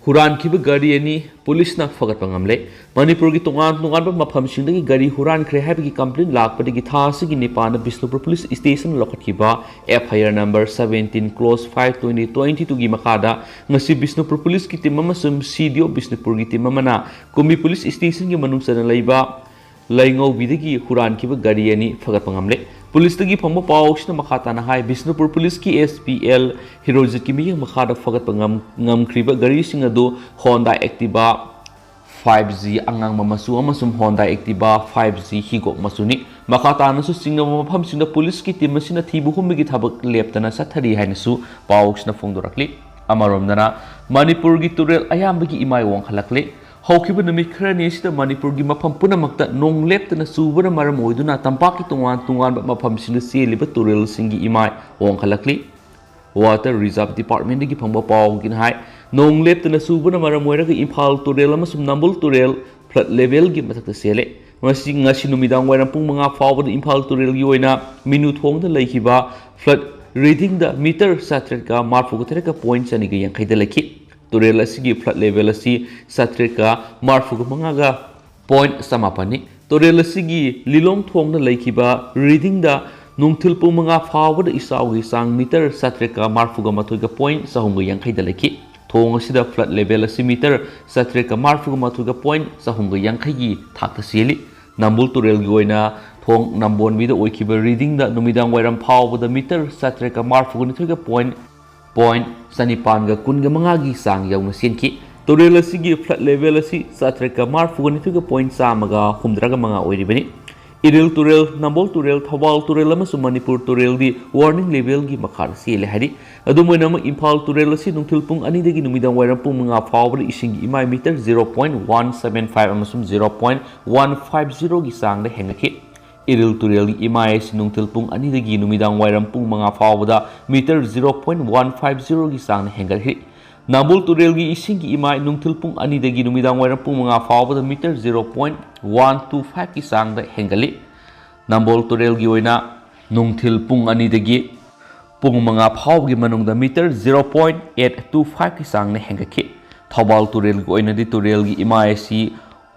ꯍꯨꯔꯥꯟꯈꯤꯕ ꯒꯥꯔꯤ ꯑꯅꯤ ꯄꯨꯂꯤꯁꯅ ꯐꯒꯠꯄ ꯉꯝꯂꯦ꯫ ꯃꯅꯤꯄꯨꯔꯒꯤ ꯇꯣꯉꯥꯟ ꯇꯣꯉꯥꯟꯕ ꯃꯐꯝꯁꯤꯡꯗꯒꯤ ꯒꯥꯔꯤ ꯍꯨꯔꯥꯟꯈ꯭ꯔꯦ ꯍꯥꯏꯕꯒꯤ complaint ꯂꯥꯛꯄꯗꯒꯤ ꯊꯥ ꯑꯁꯤꯒꯤ ꯅꯤꯄꯥꯟꯗ ꯕꯤꯁꯅꯨꯄꯨꯔ ꯄꯨꯂꯤꯁ ꯁ꯭ꯇꯦꯁꯟ ꯂꯧꯈꯠꯈꯤꯕ F I R number seventeen clause five twenty twenty twoꯒꯤ ꯃꯈꯥꯗ ꯉꯁꯤ ꯕꯤꯁꯅꯨꯄꯨꯔ ꯄꯨꯂꯤꯁꯀꯤ team ꯑꯃꯁꯨꯡ C D O ꯕꯤꯁꯅꯨꯄꯨꯔꯒꯤ team ꯑꯃꯅ ꯀꯨꯝꯕꯤ ꯄꯨꯂꯤꯁ ꯁ꯭ꯇꯦꯁꯟꯒꯤ ꯃꯅꯨꯡ ꯆꯟꯅ ꯂꯩꯕ ꯂꯩꯉꯧꯕꯤꯗꯒꯤ ꯍꯨꯔꯥꯟꯈꯤꯕ ꯒꯥꯔꯤ ꯑꯅꯤ ꯐꯒꯠꯄ ꯉꯝꯂꯦ꯫ ꯄꯨꯂꯤꯁꯇꯒꯤ ꯐꯪꯕ ꯄꯥꯎꯁꯤꯅ ꯃꯈꯥ ꯇꯥꯅ ꯍꯥꯏ, ꯕꯤꯁꯅꯨꯄꯨꯔ ꯄꯨꯂꯤꯁꯀꯤ S P L ꯍꯤꯔꯣꯖꯤꯠꯀꯤ ꯃꯤꯠꯌꯦꯡ ꯃꯈꯥꯗ ꯐꯒꯠꯄ ꯉꯝ-, ꯉꯝꯈ꯭ꯔꯤꯕ ꯒꯥꯔꯤꯁꯤꯡ ꯑꯗꯨ Honda Activa five G ꯑꯉꯥꯡꯕ ꯃꯆꯨ ꯑꯃꯁꯨꯡ Honda Activa five G ꯍꯤꯒꯣꯛ ꯃꯆꯨꯅꯤ꯫ ꯃꯈꯥ ꯇꯥꯅꯁꯨ ꯆꯤꯡꯅꯕ ꯃꯐꯝꯁꯤꯡꯗ ꯄꯨꯂꯤꯁꯀꯤ team ꯑꯁꯤꯅ ꯊꯤꯕ ꯍꯨꯝꯕꯒꯤ ꯊꯕꯛ ꯂꯦꯞꯇꯅ ꯆꯠꯊꯔꯤ ꯍꯥꯏꯅꯁꯨ ꯄꯥꯎꯁꯤꯅ ꯐꯣꯡꯗꯣꯔꯛꯂꯤ꯫ ꯑꯃꯔꯣꯝꯗꯅ, ꯃꯅꯤꯄꯨꯔꯒꯤ ꯇꯨꯔꯦꯜ ꯑꯌꯥꯝꯕꯒꯤ ꯏꯃꯥꯏ ꯋꯥꯡꯈꯠꯂꯛꯂꯦ꯫ ꯍꯧꯈꯤꯕ ꯅꯨꯃꯤꯠ ꯈꯔꯅꯤ ꯑꯁꯤꯗ ꯃꯅꯤꯄꯨꯔꯒꯤ ꯃꯐꯝ ꯄꯨꯝꯅꯃꯛꯇ ꯅꯣꯡ ꯂꯦꯞꯇꯅ ꯆꯨꯕꯅ ꯃꯔꯝ ꯑꯣꯏꯗꯨꯅ ꯇꯝꯄꯥꯛꯀꯤ ꯇꯣꯉꯥꯟ ꯇꯣꯉꯥꯟꯕ ꯃꯐꯝꯁꯤꯡꯗ ꯆꯦꯜꯂꯤꯕ ꯇꯨꯔꯦꯜꯁꯤꯡꯒꯤ ꯏꯃꯥꯏ ꯋꯥꯡꯈꯠꯂꯛꯂꯤ꯫ Water Reserve Departmentꯗꯒꯤ ꯐꯪꯕ ꯄꯥꯎꯒꯤꯅ ꯍꯥꯏ, ꯅꯣꯡ ꯂꯦꯞꯇꯅ ꯆꯨꯕꯅ ꯃꯔꯝ ꯑꯣꯏꯔꯒ ꯏꯝꯐꯥꯜ ꯇꯨꯔꯦꯜ ꯑꯃꯁꯨꯡ ꯅꯝꯕꯨꯜ ꯇꯨꯔꯦꯜ flood levelꯒꯤ ꯃꯊꯛꯇ ꯆꯦꯜꯂꯦ꯫ ꯃꯁꯤ ꯉꯁꯤ ꯅꯨꯃꯤꯗꯥꯡ ꯋꯥꯏꯔꯝ ꯄꯨꯡ ꯃꯉꯥ ꯐꯥꯎꯕꯗ ꯏꯝꯐꯥꯜ ꯇꯨꯔꯦꯜꯒꯤ ꯑꯣꯏꯅ ꯃꯤꯅꯨ ꯊꯣꯡꯗ ꯂꯩꯈꯤꯕ flood readingꯗ meter ꯆꯥꯇ꯭ꯔꯦꯠꯀ ꯃꯔꯤꯐꯨꯒ ꯇꯔꯦꯠꯀ point ꯆꯅꯤꯒ ꯌꯥꯡꯈꯩꯗ ꯂꯩꯈꯤ꯫ ꯇꯨꯔꯦꯜ ꯑꯁꯤꯒꯤ flood level ꯑꯁꯤ ꯆꯥꯇ꯭ꯔꯦꯠꯀ ꯃꯔꯤꯐꯨꯒ ꯃꯉꯥꯒ point ꯆꯃꯥꯄꯟꯅꯤ꯫ ꯇꯨꯔꯦꯜ ꯑꯁꯤꯒꯤ ꯂꯤꯂꯣꯡ ꯊꯣꯡꯗ ꯂꯩꯈꯤꯕ readingꯗ ꯅꯨꯡꯊꯤꯜ ꯄꯨꯡ ꯃꯉꯥ ꯐꯥꯎꯕꯗ ꯏꯆꯥꯎꯒꯤ ꯆꯥꯡ meter ꯆꯥꯇ꯭ꯔꯦꯠꯀ ꯃꯔꯤꯐꯨꯒ ꯃꯥꯊꯣꯏꯒ point ꯆꯍꯨꯝꯒ ꯌꯥꯡꯈꯩꯗ ꯂꯩꯈꯤ꯫ ꯊꯣꯡ ꯑꯁꯤꯗ flood level ꯑꯁꯤ meter ꯆꯥꯇ꯭ꯔꯦꯠꯀ ꯃꯔꯤꯐꯨꯒ ꯃꯥꯊꯣꯏꯒ point ꯆꯍꯨꯝꯒ ꯌꯥꯡꯈꯩꯒꯤ ꯊꯥꯛꯇ ꯆꯦꯜꯂꯤ꯫ ꯅꯝꯕꯨꯜ ꯇꯨꯔꯦꯜꯒꯤ ꯑꯣꯏꯅ ꯊꯣꯡ ꯅꯝꯕꯣꯟꯕꯤꯗ ꯑꯣꯏꯈꯤꯕ readingꯗ ꯅꯨꯃꯤꯗꯥꯡ ꯋꯥꯏꯔꯝ ꯐꯥꯎꯕꯗ meter ꯆꯥꯇ꯭ꯔꯦꯠꯀ ꯃꯔꯤꯐꯨꯒ ꯅꯤꯊꯣꯏꯒ point point ꯆꯅꯤꯄꯥꯟꯒ ꯀꯨꯟꯒ ꯃꯉꯥꯒꯤ ꯆꯥꯡ ꯌꯧꯅ ꯆꯦꯟꯈꯤ꯫ ꯇꯨꯔꯦꯜ ꯑꯁꯤꯒꯤ flood level ꯑꯁꯤ ꯆꯥꯇ꯭ꯔꯦꯠꯀ ꯃꯔꯤꯐꯨꯒ ꯅꯤꯊꯣꯏꯒ point ꯆꯥꯝꯃꯒ ꯍꯨꯝꯗ꯭ꯔꯥꯒ ꯃꯉꯥ ꯑꯣꯏꯔꯤꯕꯅꯤ꯫ ꯏꯔꯤꯜ ꯇꯨꯔꯦꯜ, ꯅꯝꯕꯣꯜ ꯇꯨꯔꯦꯜ, ꯊꯧꯕꯥꯜ ꯇꯨꯔꯦꯜ ꯑꯃꯁꯨꯡ ꯃꯅꯤꯄꯨꯔ ꯇꯨꯔꯦꯜꯗꯤ warning levelꯒꯤ ꯃꯈꯥꯗ ꯆꯦꯜꯂꯦ ꯍꯥꯏꯔꯤ꯫ ꯑꯗꯨꯝ ꯑꯣꯏꯅꯃꯛ, ꯏꯝꯐꯥꯜ ꯇꯨꯔꯦꯜ ꯑꯁꯤ ꯅꯨꯡꯊꯤꯜ ꯄꯨꯡ ꯑꯅꯤꯗꯒꯤ ꯅꯨꯃꯤꯗꯥꯡ ꯋꯥꯏꯔꯝ ꯄꯨꯡ ꯃꯉꯥ ꯐꯥꯎꯕꯗ ꯏꯁꯤꯡꯒꯤ ꯏꯃꯥꯏ meter zero point one seven five ꯑꯃꯁꯨꯡ zero point one five zeroꯒꯤ ꯆꯥꯡꯗ ꯍꯦꯟꯒꯠꯈꯤ꯫ ꯏꯔꯤꯜ ꯇꯨꯔꯦꯜꯒꯤ ꯏꯃꯥꯏ ꯑꯁꯤ ꯅꯨꯡꯊꯤꯜ ꯄꯨꯡ ꯑꯅꯤꯗꯒꯤ ꯅꯨꯃꯤꯗꯥꯡ ꯋꯥꯏꯔꯝ ꯄꯨꯡ ꯃꯉꯥ ꯐꯥꯎꯕꯗ meter zero point one five zeroꯒꯤ ꯆꯥꯡꯗ ꯍꯦꯟꯒꯠꯈꯤ꯫ ꯅꯝꯕꯣꯜ ꯇꯨꯔꯦꯜꯒꯤ ꯏꯁꯤꯡꯒꯤ ꯏꯃꯥꯏ ꯅꯨꯡꯊꯤꯜ ꯄꯨꯡ ꯑꯅꯤꯗꯒꯤ ꯅꯨꯃꯤꯗꯥꯡ ꯋꯥꯏꯔꯝ ꯄꯨꯡ ꯃꯉꯥ ꯐꯥꯎꯕꯗ meter zero point one two fiveꯀꯤ ꯆꯥꯡꯗ ꯍꯦꯟꯒꯠꯂꯤ꯫ ꯅꯝꯕꯣꯜ ꯇꯨꯔꯦꯜꯒꯤ ꯑꯣꯏꯅ ꯅꯨꯡꯊꯤꯜ ꯄꯨꯡ ꯑꯅꯤꯗꯒꯤ ꯄꯨꯡ ꯃꯉꯥ ꯐꯥꯎꯕꯒꯤ ꯃꯅꯨꯡꯗ meter zero point eight two fiveꯀꯤ ꯆꯥꯡꯅ ꯍꯦꯟꯒꯠꯈꯤ꯫ Thoubal ꯇꯨꯔꯦꯜꯒꯤ ꯑꯣꯏꯅꯗꯤ ꯇꯨꯔꯦꯜꯒꯤ ꯏꯃꯥꯏ ꯑꯁꯤ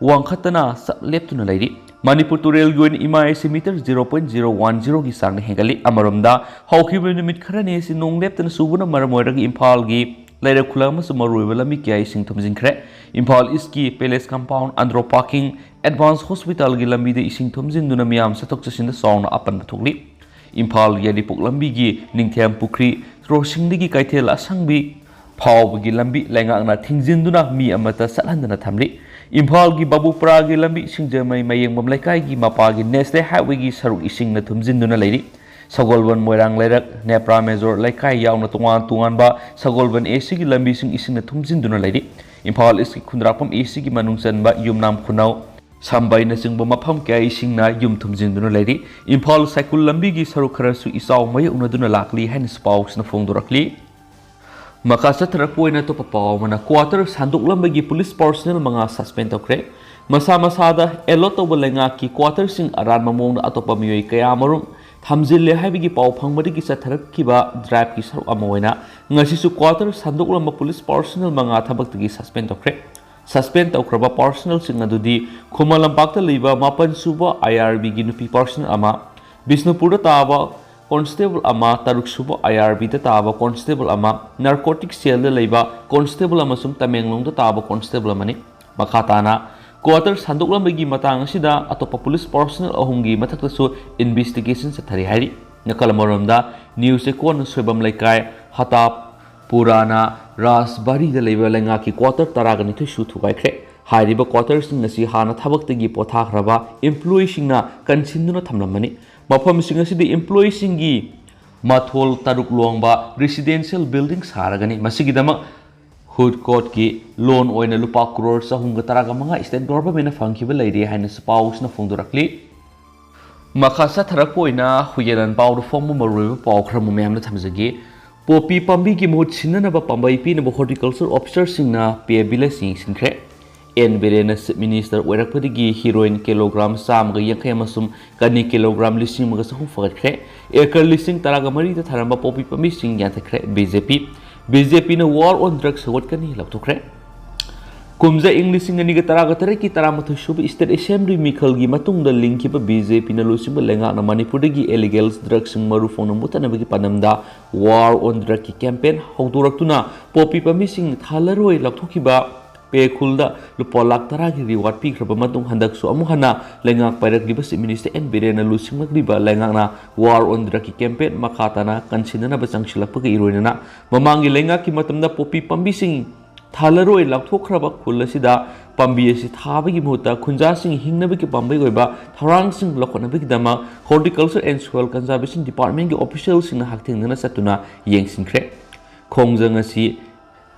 ꯋꯥꯡꯈꯠꯇꯅ ꯆꯞ ꯂꯦꯞꯇꯨꯅ ꯂꯩꯔꯤ꯫ ꯃꯅꯤꯄꯨꯔ ꯇꯨꯔꯦꯜꯒꯤ ꯑꯣꯏꯅ ꯏꯃꯥꯏ ꯑꯁꯤ meter zero point zero one zeroꯒꯤ ꯆꯥꯡꯅ ꯍꯦꯟꯒꯠꯂꯤ꯫ ꯑꯃꯔꯣꯝꯗ, ꯍꯧꯈꯤꯕ ꯅꯨꯃꯤꯠ ꯈꯔꯅꯤ ꯑꯁꯤ ꯅꯣꯡ ꯂꯦꯞꯇꯅ ꯆꯨꯕꯅ ꯃꯔꯝ ꯑꯣꯏꯔꯒ ꯏꯝꯐꯥꯜꯒꯤ ꯂꯩꯔꯛ ꯈꯨꯜꯂꯛ ꯑꯃꯁꯨꯡ ꯃꯔꯨꯑꯣꯏꯕ ꯂꯝꯕꯤ ꯀꯌꯥ ꯏꯁꯤꯡ ꯊꯨꯝꯖꯤꯟꯈ꯭ꯔꯦ꯫ ꯏꯝꯐꯥꯜ ꯏꯁꯀꯤ Palace Compound, Andro Parking, Advance Hospitalꯒꯤ ꯂꯝꯕꯤꯗ ꯏꯁꯤꯡ ꯊꯨꯝꯖꯤꯟꯗꯨꯅ ꯃꯤꯌꯥꯝ ꯆꯠꯊꯣꯛ ꯆꯠꯁꯤꯟꯗ ꯆꯥꯎꯅ ꯑꯄꯟꯕ ꯊꯣꯛꯂꯤ꯫ ꯏꯝꯐꯥꯜ ꯌꯥꯏꯔꯤꯄꯣꯛ ꯂꯝꯕꯤꯒꯤ ꯅꯤꯡꯊꯦꯝ ꯄꯨꯈ꯭ꯔꯤ ꯀ꯭ꯔꯣꯁꯤꯡꯗꯒꯤ ꯀꯩꯊꯦꯜ ꯑꯁꯪꯕꯤ ꯐꯥꯎꯕꯒꯤ ꯂꯝꯕꯤ ꯂꯩꯉꯥꯛꯅ ꯊꯤꯡꯖꯤꯟꯗꯨꯅ ꯃꯤ ꯑꯃꯠꯇ ꯆꯠꯍꯟꯗꯅ ꯊꯝꯂꯤ꯫ ꯏꯝꯐꯥꯜꯒꯤ ꯕꯥꯕꯨꯄꯨꯔꯥꯒꯤ ꯂꯝꯕꯤ ꯁꯤꯡꯖꯃꯩ ꯃꯌꯦꯡꯕꯝ ꯂꯩꯀꯥꯏꯒꯤ ꯃꯄꯥꯒꯤ National Highwayꯒꯤ ꯁꯔꯨꯛ ꯏꯁꯤꯡꯅ ꯊꯨꯝꯖꯤꯟꯗꯨꯅ ꯂꯩꯔꯤ꯫ ꯁꯒꯣꯜꯕꯟ ꯃꯣꯏꯔꯥꯡ ꯂꯩꯔꯛ, ꯅꯦꯄ꯭ꯔꯥ ꯃꯦꯖꯣꯔ ꯂꯩꯀꯥꯏ ꯌꯥꯎꯅ ꯇꯣꯉꯥꯟ ꯇꯣꯉꯥꯟꯕ ꯁꯒꯣꯜꯕꯟ ACꯒꯤ ꯂꯝꯕꯤꯁꯤꯡ ꯏꯁꯤꯡꯅ ꯊꯨꯝꯖꯤꯟꯗꯨꯅ ꯂꯩꯔꯤ꯫ ꯏꯝꯐꯥꯜ ꯏꯁꯀꯤ ꯈꯨꯟꯗ꯭ꯔꯥꯛꯄꯝ ACꯒꯤ ꯃꯅꯨꯡ ꯆꯟꯕ ꯌꯨꯝꯅꯥꯝ ꯈꯨꯅꯧ, ꯁꯝꯕꯩꯅꯆꯤꯡꯕ ꯃꯐꯝ ꯀꯌꯥ ꯏꯁꯤꯡꯅ ꯌꯨꯝ ꯊꯨꯝꯖꯤꯟꯗꯨꯅ ꯂꯩꯔꯤ꯫ ꯏꯝꯐꯥꯜ ꯁꯥꯏꯀꯨꯜ ꯂꯝꯕꯤꯒꯤ ꯁꯔꯨꯛ ꯈꯔꯁꯨ ꯏꯆꯥꯎ ꯃꯥꯌꯣꯛꯅꯗꯨꯅ ꯂꯥꯛꯂꯤ ꯍꯥꯏꯅꯁꯨ ꯄꯥꯎꯁꯤꯅ ꯐꯣꯡꯗꯣꯔꯛꯂꯤ꯫ ꯃꯈꯥ ꯆꯠꯊꯔꯛꯄ ꯑꯣꯏꯅ ꯑꯇꯣꯞꯄ ꯄꯥꯎ ꯑꯃꯅ, quarter ꯁꯟꯗꯣꯛꯂꯝꯕꯒꯤ police personnel ꯃꯉꯥ suspend ꯇꯧꯈ꯭ꯔꯦ꯫ ꯃꯁꯥ ꯃꯁꯥꯗ allot ꯇꯧꯕ ꯂꯩꯉꯥꯛꯀꯤ quarterꯁꯤꯡ ꯑꯔꯥꯟꯕ ꯃꯑꯣꯡꯗ ꯑꯇꯣꯞꯄ ꯃꯤꯑꯣꯏ ꯀꯌꯥꯃꯔꯨꯝ ꯊꯝꯖꯤꯜꯂꯦ ꯍꯥꯏꯕꯒꯤ ꯄꯥꯎ ꯐꯪꯕꯗꯒꯤ ꯆꯠꯊꯔꯛꯈꯤꯕ driveꯀꯤ ꯁꯔꯨꯛ ꯑꯃ ꯑꯣꯏꯅ ꯉꯁꯤꯁꯨ quarter ꯁꯟꯗꯣꯛꯂꯝꯕ police personnel ꯃꯉꯥ ꯊꯕꯛꯇꯒꯤ suspend ꯇꯧꯈ꯭ꯔꯦ꯫ Suspend ꯇꯧꯈ꯭ꯔꯕ personnelꯁꯤꯡ ꯑꯗꯨꯗꯤ ꯈꯨꯃꯟ ꯂꯝꯄꯥꯛꯇ ꯂꯩꯕ ꯃꯥꯄꯟ ꯁꯨꯕ IRBꯒꯤ ꯅꯨꯄꯤ personnel ꯑꯃ, ꯕꯤꯁꯅꯨꯄꯨꯔꯗ ꯇꯥꯕ constable ꯑꯃ, ꯇꯔꯨꯛ ꯁꯨꯕ IRBꯗ ꯇꯥꯕ constable ꯑꯃ, narcotic cellꯗ ꯂꯩꯕ constable ꯑꯃꯁꯨꯡ ꯇꯃꯦꯡꯂꯣꯡꯗ ꯇꯥꯕ constable ꯑꯃꯅꯤ꯫ ꯃꯈꯥ ꯇꯥꯅ quarter ꯁꯟꯗꯣꯛꯂꯝꯕꯒꯤ ꯃꯇꯥꯡ ꯑꯁꯤꯗ ꯑꯇꯣꯞꯄ police personnel ꯑꯍꯨꯝꯒꯤ ꯃꯊꯛꯇꯁꯨ investigation ꯆꯠꯊꯔꯤ ꯍꯥꯏꯔꯤ꯫ ꯅꯥꯀꯜ ꯑꯃꯔꯣꯝꯗ, New ꯆꯦꯛꯀꯣꯟ ꯁꯣꯏꯕꯝ ꯂꯩꯀꯥꯏ, ꯍꯇꯥꯞ ꯄꯨꯔꯥꯅ ꯔꯥꯖꯕꯥꯔꯤꯗ ꯂꯩꯕ ꯂꯩꯉꯥꯛꯀꯤ quarter ꯇꯔꯥꯒ ꯅꯤꯊꯣꯏ ꯁꯨ ꯊꯨꯒꯥꯏꯈ꯭ꯔꯦ꯫ ꯍꯥꯏꯔꯤꯕ quarterꯁꯤꯡ ꯑꯁꯤ ꯍꯥꯟꯅ ꯊꯕꯛꯇꯒꯤ ꯄꯣꯊꯥꯈ꯭ꯔꯕ employeeꯁꯤꯡꯅ ꯀꯟꯁꯤꯟꯗꯨꯅ ꯊꯝꯂꯝꯕꯅꯤ꯫ ꯃꯐꯝꯁꯤꯡ ꯑꯁꯤꯗ employeeꯁꯤꯡꯒꯤ ꯃꯊꯣꯜ ꯇꯔꯨꯛ ꯂꯣꯡꯕ residential building ꯁꯥꯔꯒꯅꯤ꯫ ꯃꯁꯤꯒꯤꯗꯃꯛ ꯍꯨꯗ ꯀꯣꯔꯠꯀꯤ ꯂꯣꯟ ꯑꯣꯏꯅ ꯂꯨꯄꯥ ꯀ꯭ꯔꯣꯔ ꯆꯍꯨꯝꯒ ꯇꯔꯥꯒ ꯃꯉꯥ state governmentꯅ ꯐꯪꯈꯤꯕ ꯂꯩꯔꯦ ꯍꯥꯏꯅꯁꯨ ꯄꯥꯎꯁꯤꯅ ꯐꯣꯡꯗꯣꯔꯛꯂꯤ꯫ ꯃꯈꯥ ꯆꯠꯊꯔꯛꯄ ꯑꯣꯏꯅ ꯍꯨꯌꯦꯟꯂꯥꯟ ꯄꯥꯎꯗ ꯐꯣꯡꯕ ꯃꯔꯨꯑꯣꯏꯕ ꯄꯥꯎ ꯈꯔ ꯑꯃꯨꯛ ꯃꯌꯥꯝꯗ ꯊꯝꯖꯒꯦ꯫ ꯄꯣꯄꯤ ꯄꯥꯝꯕꯤꯒꯤ ꯃꯍꯨꯠ ꯁꯤꯟꯅꯅꯕ ꯄꯥꯝꯕꯩ ꯄꯤꯅꯕ horticulture officerꯁꯤꯡꯅ pay village ꯌꯦꯡꯁꯤꯟꯈ꯭ꯔꯦ꯫ ꯑꯦꯟ ꯕꯤꯔꯦꯟꯅ Chief Minister ꯑꯣꯏꯔꯛꯄꯗꯒꯤ heroin kilogram ꯆꯥꯝꯃꯒ ꯌꯥꯡꯈꯩ ꯑꯃꯁꯨꯡ ꯀꯅꯤ kilogram ꯂꯤꯁꯤꯡ ꯑꯃꯒ ꯆꯍꯨꯝ ꯐꯒꯠꯈ꯭ꯔꯦ꯫ Acre ꯂꯤꯁꯤꯡ ꯇꯔꯥꯒ ꯃꯔꯤꯗ ꯊꯥꯔꯝꯕ ꯄꯣꯄꯤ ꯄꯥꯝꯕꯤꯁꯤꯡ ꯌꯥꯟꯊꯠꯈ꯭ꯔꯦ꯫ B J P, B J ꯄꯤꯅ war on drugs ꯍꯧꯒꯠꯀꯅꯤ ꯂꯥꯎꯊꯣꯛꯈ꯭ꯔꯦ꯫ ꯀꯨꯝꯖꯥ ꯏꯪ ꯂꯤꯁꯤꯡ ꯑꯅꯤꯒ ꯇꯔꯥꯒ ꯇꯔꯦꯠꯀꯤ ꯇꯔꯥꯃꯥꯊꯣꯏ ꯁꯨꯕ state assembly ꯃꯤꯈꯜꯒꯤ ꯃꯇꯨꯡꯗ ꯂꯤꯡꯈꯤꯕ ꯕꯤ ꯖꯦ ꯄꯤꯅ ꯂꯨꯆꯤꯡꯕ ꯂꯩꯉꯥꯛꯅ ꯃꯅꯤꯄꯨꯔꯗꯒꯤ illegal drugsꯁꯤꯡ ꯃꯔꯨ ꯐꯪꯅ ꯃꯨꯠꯊꯠꯅꯕꯒꯤ ꯄꯥꯟꯗꯝꯗ war on drugꯀꯤ campaign ꯍꯧꯗꯣꯔꯛꯇꯨꯅ ꯄꯣꯄꯤ ꯄꯥꯝꯕꯤꯁꯤꯡ ꯊꯥꯜꯂꯔꯣꯏ ꯂꯥꯎꯊꯣꯛꯈꯤꯕ ꯄꯦꯈꯨꯜꯗ ꯂꯨꯄꯥ ꯂꯥꯈ ꯇꯔꯥꯒꯤ reward ꯄꯤꯈ꯭ꯔꯕ ꯃꯇꯨꯡ, ꯍꯟꯗꯛꯁꯨ ꯑꯃꯨꯛ ꯍꯟꯅ ꯂꯩꯉꯥꯛ ꯄꯥꯏꯔꯛꯂꯤꯕ Chief Minister ꯑꯦꯟ ꯕꯤꯔꯦꯟꯅ ꯂꯨꯆꯤꯡꯂꯛꯂꯤꯕ ꯂꯩꯉꯥꯛꯅ war on drugꯀꯤ campaign ꯃꯈꯥ ꯇꯥꯅ ꯀꯟꯁꯤꯟꯅꯅꯕ ꯆꯪꯁꯤꯜꯂꯛꯄꯒ ꯏꯔꯣꯏꯅꯅ ꯃꯃꯥꯡꯒꯤ ꯂꯩꯉꯥꯛꯀꯤ ꯃꯇꯝꯗ ꯄꯣꯄꯤ ꯄꯥꯝꯕꯤꯁꯤꯡ ꯊꯥꯜꯂꯔꯣꯏ ꯂꯥꯎꯊꯣꯛꯈ꯭ꯔꯕ ꯈꯨꯜ ꯑꯁꯤꯗ ꯄꯥꯝꯕꯤ ꯑꯁꯤ ꯊꯥꯕꯒꯤ ꯃꯍꯨꯠꯇ ꯈꯨꯟꯖꯥꯁꯤꯡ ꯍꯤꯡꯅꯕꯒꯤ ꯄꯥꯝꯕꯩ ꯑꯣꯏꯕ ꯊꯧꯔꯥꯡꯁꯤꯡ ꯂꯧꯈꯠꯅꯕꯒꯤꯗꯃꯛ Horticulture and Soil Conservation Departmentꯀꯤ officialꯁꯤꯡꯅ ꯍꯛꯊꯦꯡꯅꯅ ꯆꯠꯇꯨꯅ ꯌꯦꯡꯁꯤꯟꯈ꯭ꯔꯦ꯫ ꯈꯣꯡꯖꯪ ꯑꯁꯤ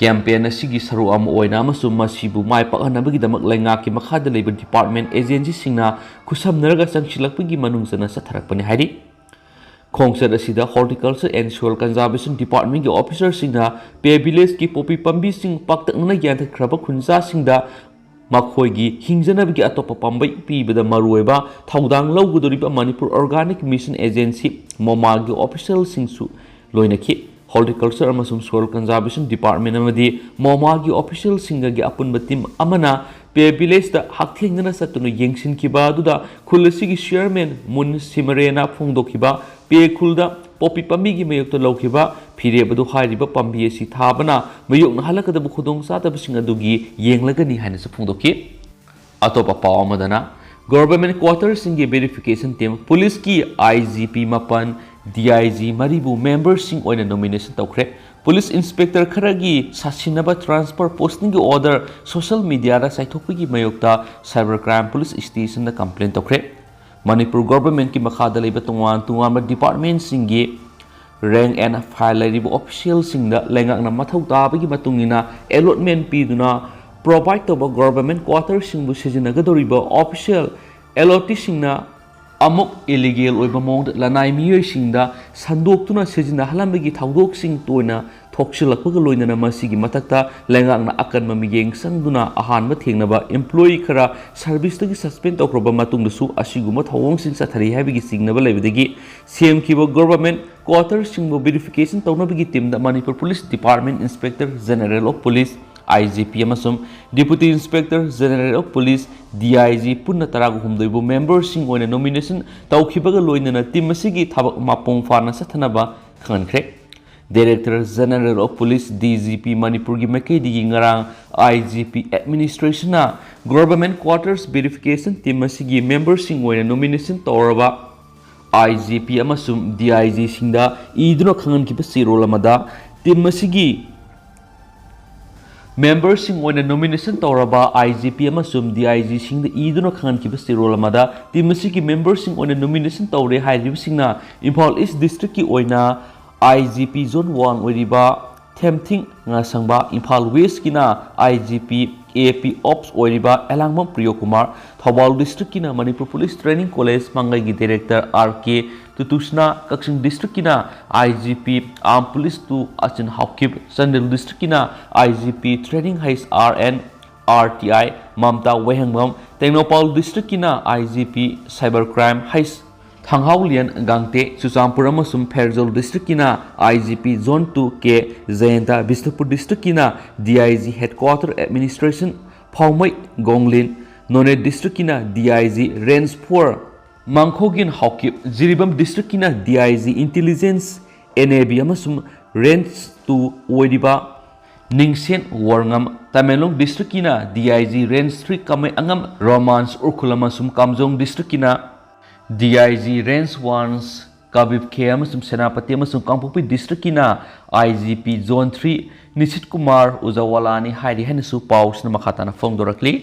campaign ꯑꯁꯤꯒꯤ ꯁꯔꯨꯛ ꯑꯃ ꯑꯣꯏꯅ ꯑꯃꯁꯨꯡ ꯃꯁꯤꯕꯨ ꯃꯥꯏ ꯄꯥꯛꯍꯟꯅꯕꯒꯤꯗꯃꯛ ꯂꯩꯉꯥꯛꯀꯤ ꯃꯈꯥꯗ ꯂꯩꯕ department agencyꯁꯤꯡꯅ ꯈꯨꯠꯁꯝꯅꯔꯒ ꯆꯪꯁꯤꯜꯂꯛꯄꯒꯤ ꯃꯅꯨꯡ ꯆꯟꯅ ꯆꯠꯊꯔꯛꯄꯅꯤ ꯍꯥꯏꯔꯤ꯫ ꯈꯣꯡꯆꯠ ꯑꯁꯤꯗ Horticulture and Soil Conservation Departmentꯀꯤ officerꯁꯤꯡꯅ pay villageꯀꯤ ꯄꯣꯄꯤ ꯄꯥꯝꯕꯤꯁꯤꯡ ꯄꯥꯛꯇꯛꯅꯅ ꯌꯥꯟꯊꯠꯈ꯭ꯔꯕ ꯈꯨꯟꯖꯥꯁꯤꯡꯗ ꯃꯈꯣꯏꯒꯤ ꯍꯤꯡꯖꯅꯕꯒꯤ ꯑꯇꯣꯞꯄ ꯄꯥꯝꯕꯩ ꯄꯤꯕꯗ ꯃꯔꯨꯑꯣꯏꯕ ꯊꯧꯗꯥꯡ ꯂꯧꯒꯗꯧꯔꯤꯕ Manipur Organic Mission Agency, MOMAꯒꯤ officialꯁꯤꯡꯁꯨ ꯂꯣꯏꯅꯈꯤ꯫ Horticulture ꯑꯃꯁꯨꯡ Soil Conservation Department ꯑꯃꯗꯤ MOMAꯒꯤ officialꯁꯤꯡꯒꯒꯤ ꯑꯄꯨꯟꯕ team ꯑꯃꯅ pay villageꯇ ꯍꯛꯊꯦꯡꯅꯅ ꯆꯠꯇꯨꯅ ꯌꯦꯡꯁꯤꯟꯈꯤꯕ ꯑꯗꯨꯗ ꯈꯨꯜ ꯑꯁꯤꯒꯤ chairman ꯃꯨꯟ ꯁꯤꯃꯔꯦꯅ ꯐꯣꯡꯗꯣꯛꯈꯤꯕ ꯄꯦ ꯈꯨꯜꯗ ꯄꯣꯄꯤ ꯄꯥꯝꯕꯤꯒꯤ ꯃꯥꯌꯣꯛꯇ ꯂꯧꯈꯤꯕ ꯐꯤꯔꯦꯞ ꯑꯗꯨ ꯍꯥꯏꯔꯤꯕ ꯄꯥꯝꯕꯤ ꯑꯁꯤ ꯊꯥꯕꯅ ꯃꯥꯌꯣꯛꯅꯍꯜꯂꯛꯀꯗꯕ ꯈꯨꯗꯣꯡꯆꯥꯗꯕꯁꯤꯡ ꯑꯗꯨꯒꯤ ꯌꯦꯡꯂꯒꯅꯤ ꯍꯥꯏꯅꯁꯨ ꯐꯣꯡꯗꯣꯛꯈꯤ꯫ ꯑꯇꯣꯞꯄ ꯄꯥꯎ ꯑꯃꯗꯅ, government quarterꯁꯤꯡꯒꯤ verification team, ꯄꯨꯂꯤꯁꯀꯤ ꯑꯥꯏ ꯖꯤ ꯄꯤ ꯃꯥꯄꯟ, ꯗꯤ ꯑꯥꯏ ꯖꯤ ꯃꯔꯤꯕꯨ memberꯁꯤꯡ ꯑꯣꯏꯅ nomination ꯇꯧꯈ꯭ꯔꯦ꯫ Police Inspector ꯈꯔꯒꯤ ꯁꯥꯁꯤꯟꯅꯕ transfer postingꯒꯤ order social mediaꯗ ꯆꯥꯏꯊꯣꯛꯄꯒꯤ ꯃꯥꯌꯣꯛꯇ Cyber Crime Police Stationꯗ complain ꯇꯧꯈ꯭ꯔꯦ꯫ ꯃꯅꯤꯄꯨꯔ governmentꯀꯤ ꯃꯈꯥꯗ ꯂꯩꯕ ꯇꯣꯉꯥꯟ ꯇꯣꯉꯥꯟꯕ departmentꯁꯤꯡꯒꯤ rank and file ꯂꯩꯔꯤꯕ officialꯁꯤꯡꯗ ꯂꯩꯉꯥꯛꯅ ꯃꯊꯧ ꯇꯥꯕꯒꯤ ꯃꯇꯨꯡ ꯏꯟꯅ allotment ꯄꯤꯗꯨꯅ provide ꯇꯧꯕ government quarterꯁꯤꯡꯕꯨ ꯁꯤꯖꯤꯟꯅꯒꯗꯧꯔꯤꯕ official allotteeꯁꯤꯡꯅ ꯑꯃꯨꯛ illegal ꯑꯣꯏꯕ ꯃꯑꯣꯡꯗ ꯂꯅꯥꯏ ꯃꯤꯑꯣꯏꯁꯤꯡꯗ ꯁꯟꯗꯣꯛꯇꯨꯅ ꯁꯤꯖꯤꯟꯅꯍꯜꯂꯝꯕꯒꯤ ꯊꯧꯗꯣꯛꯁꯤꯡ ꯇꯣꯏꯅ ꯊꯣꯛꯁꯤꯜꯂꯛꯄꯒ ꯂꯣꯏꯅꯅ ꯃꯁꯤꯒꯤ ꯃꯊꯛꯇ ꯂꯩꯉꯥꯛꯅ ꯑꯀꯟꯕ ꯃꯤꯠꯌꯦꯡ ꯆꯪꯗꯨꯅ ꯑꯍꯥꯟꯕ ꯊꯦꯡꯅꯕ employee ꯈꯔ serviceꯇꯒꯤ suspend ꯇꯧꯈ꯭ꯔꯕ ꯃꯇꯨꯡꯗꯁꯨ ꯑꯁꯤꯒꯨꯝꯕ ꯊꯧꯑꯣꯡꯁꯤꯡ ꯆꯠꯊꯔꯤ ꯍꯥꯏꯕꯒꯤ ꯆꯤꯡꯅꯕ ꯂꯩꯕꯗꯒꯤ ꯁꯦꯝꯈꯤꯕ government quarterꯁꯤꯡꯕꯨ verification ꯇꯧꯅꯕꯒꯤ teamꯗ Manipur Police Department Inspector General of Police, IGP, ꯑꯃꯁꯨꯡ Deputy Inspector General of Police, DIG, ꯄꯨꯟꯅ ꯇꯔꯥꯒ ꯍꯨꯝꯗꯣꯏꯕꯨ memberꯁꯤꯡ ꯑꯣꯏꯅ nomination ꯇꯧꯈꯤꯕꯒ ꯂꯣꯏꯅꯅ team ꯑꯁꯤꯒꯤ ꯊꯕꯛ ꯃꯄꯨꯡ ꯐꯥꯅ ꯆꯠꯊꯅꯕ ꯈꯪꯍꯟꯈ꯭ꯔꯦ꯫ Director General of Police, DGP, ꯃꯅꯤꯄꯨꯔꯒꯤ ꯃꯥꯏꯀꯩꯗꯒꯤ ꯉꯔꯥꯡ IGP administrationꯅ government quarters verification team ꯑꯁꯤꯒꯤ memberꯁꯤꯡ ꯑꯣꯏꯅ nomination ꯇꯧꯔꯕ IGP ꯑꯃꯁꯨꯡ DIGꯁꯤꯡꯗ ꯏꯗꯨꯅ ꯈꯪꯍꯟꯈꯤꯕ ꯆꯦꯔꯣꯜ ꯑꯃꯗ team ꯑꯁꯤꯒꯤ memberꯁꯤꯡ ꯑꯣꯏꯅ nomination ꯇꯧꯔꯕ IGP ꯑꯃꯁꯨꯡ DIGꯁꯤꯡꯗ ꯏꯗꯨꯅ ꯈꯪꯍꯟꯈꯤꯕ ꯆꯦꯔꯣꯜ ꯑꯃꯗ team ꯑꯁꯤꯒꯤ memberꯁꯤꯡ ꯑꯣꯏꯅ nomination ꯇꯧꯔꯦ ꯍꯥꯏꯔꯤꯕꯁꯤꯡꯅ ꯏꯝꯐꯥꯜ East districtꯀꯤ ꯑꯣꯏꯅ IGP Zone one ꯑꯣꯏꯔꯤꯕ ꯊꯦꯝꯊꯤꯡ ꯉꯥꯁꯪꯕ, ꯏꯝꯐꯥꯜ Westꯀꯤꯅ IGP AP Ops ꯑꯣꯏꯔꯤꯕ ꯑꯦꯂꯥꯡꯕꯝ Priyokumar, Thoubal districtꯀꯤꯅ Manipur Police Training College ꯃꯪꯒꯩꯒꯤ director R K ꯇꯨꯇꯨꯁꯅꯥ, Kakching districtꯀꯤꯅ IGP Armed Police two ꯑꯆꯤꯟ Haokip, Chandel districtꯀꯤꯅ IGP Training H R and RTI Mamta Wahengbam, Tengnoupal districtꯀꯤꯅ IGP Cyber Crime H ꯊꯥꯡꯍꯥꯎꯂꯤꯌꯟ ꯒꯥꯡꯇꯦ, Churachandpur ꯑꯃꯁꯨꯡ ꯐꯦꯔꯖꯧ districtꯀꯤꯅ IGP Zone two K ꯖꯌꯟꯇ, Bishnupur districtꯀꯤꯅ DIG Headquarter Administration ꯐꯥꯎꯃꯩ ꯒꯣꯡꯂꯤꯟ, ꯅꯣꯅꯦ districtꯀꯤꯅ DIG Range four ꯃꯥꯡꯈꯣꯒꯤꯟ Haokip, Jiribam districtꯀꯤꯅ DIG Intelligence, NAV ꯑꯃꯁꯨꯡ Range two ꯑꯣꯏꯔꯤꯕ ꯅꯤꯡꯁꯦꯟ ꯋꯥꯔꯉꯝ, Tamenglong districtꯀꯤꯅ DIG Range three ꯀꯃꯩ ꯑꯉꯝ romance Ukhrul ꯑꯃꯁꯨꯡ ꯀꯥꯝꯖꯣꯡ districtꯀꯤꯅ DIG Range one ꯀꯥꯕꯤꯞ ꯈꯦ ꯑꯃꯁꯨꯡ ꯁꯦꯅꯥꯄꯇꯤ ꯑꯃꯁꯨꯡ ꯀꯥꯡꯄꯣꯛꯄꯤ ꯗꯤꯁꯇ꯭ꯔꯤꯛꯀꯤꯅ I G P zone three Nishit Kumar ꯎꯖꯥꯋꯥꯂꯥꯅꯤ ꯍꯥꯏꯔꯤ ꯍꯥꯏꯅꯁꯨ ꯄꯥꯎꯁꯤꯅ ꯃꯈꯥ ꯇꯥꯅ ꯐꯣꯡꯗꯣꯔꯛꯂꯤ꯫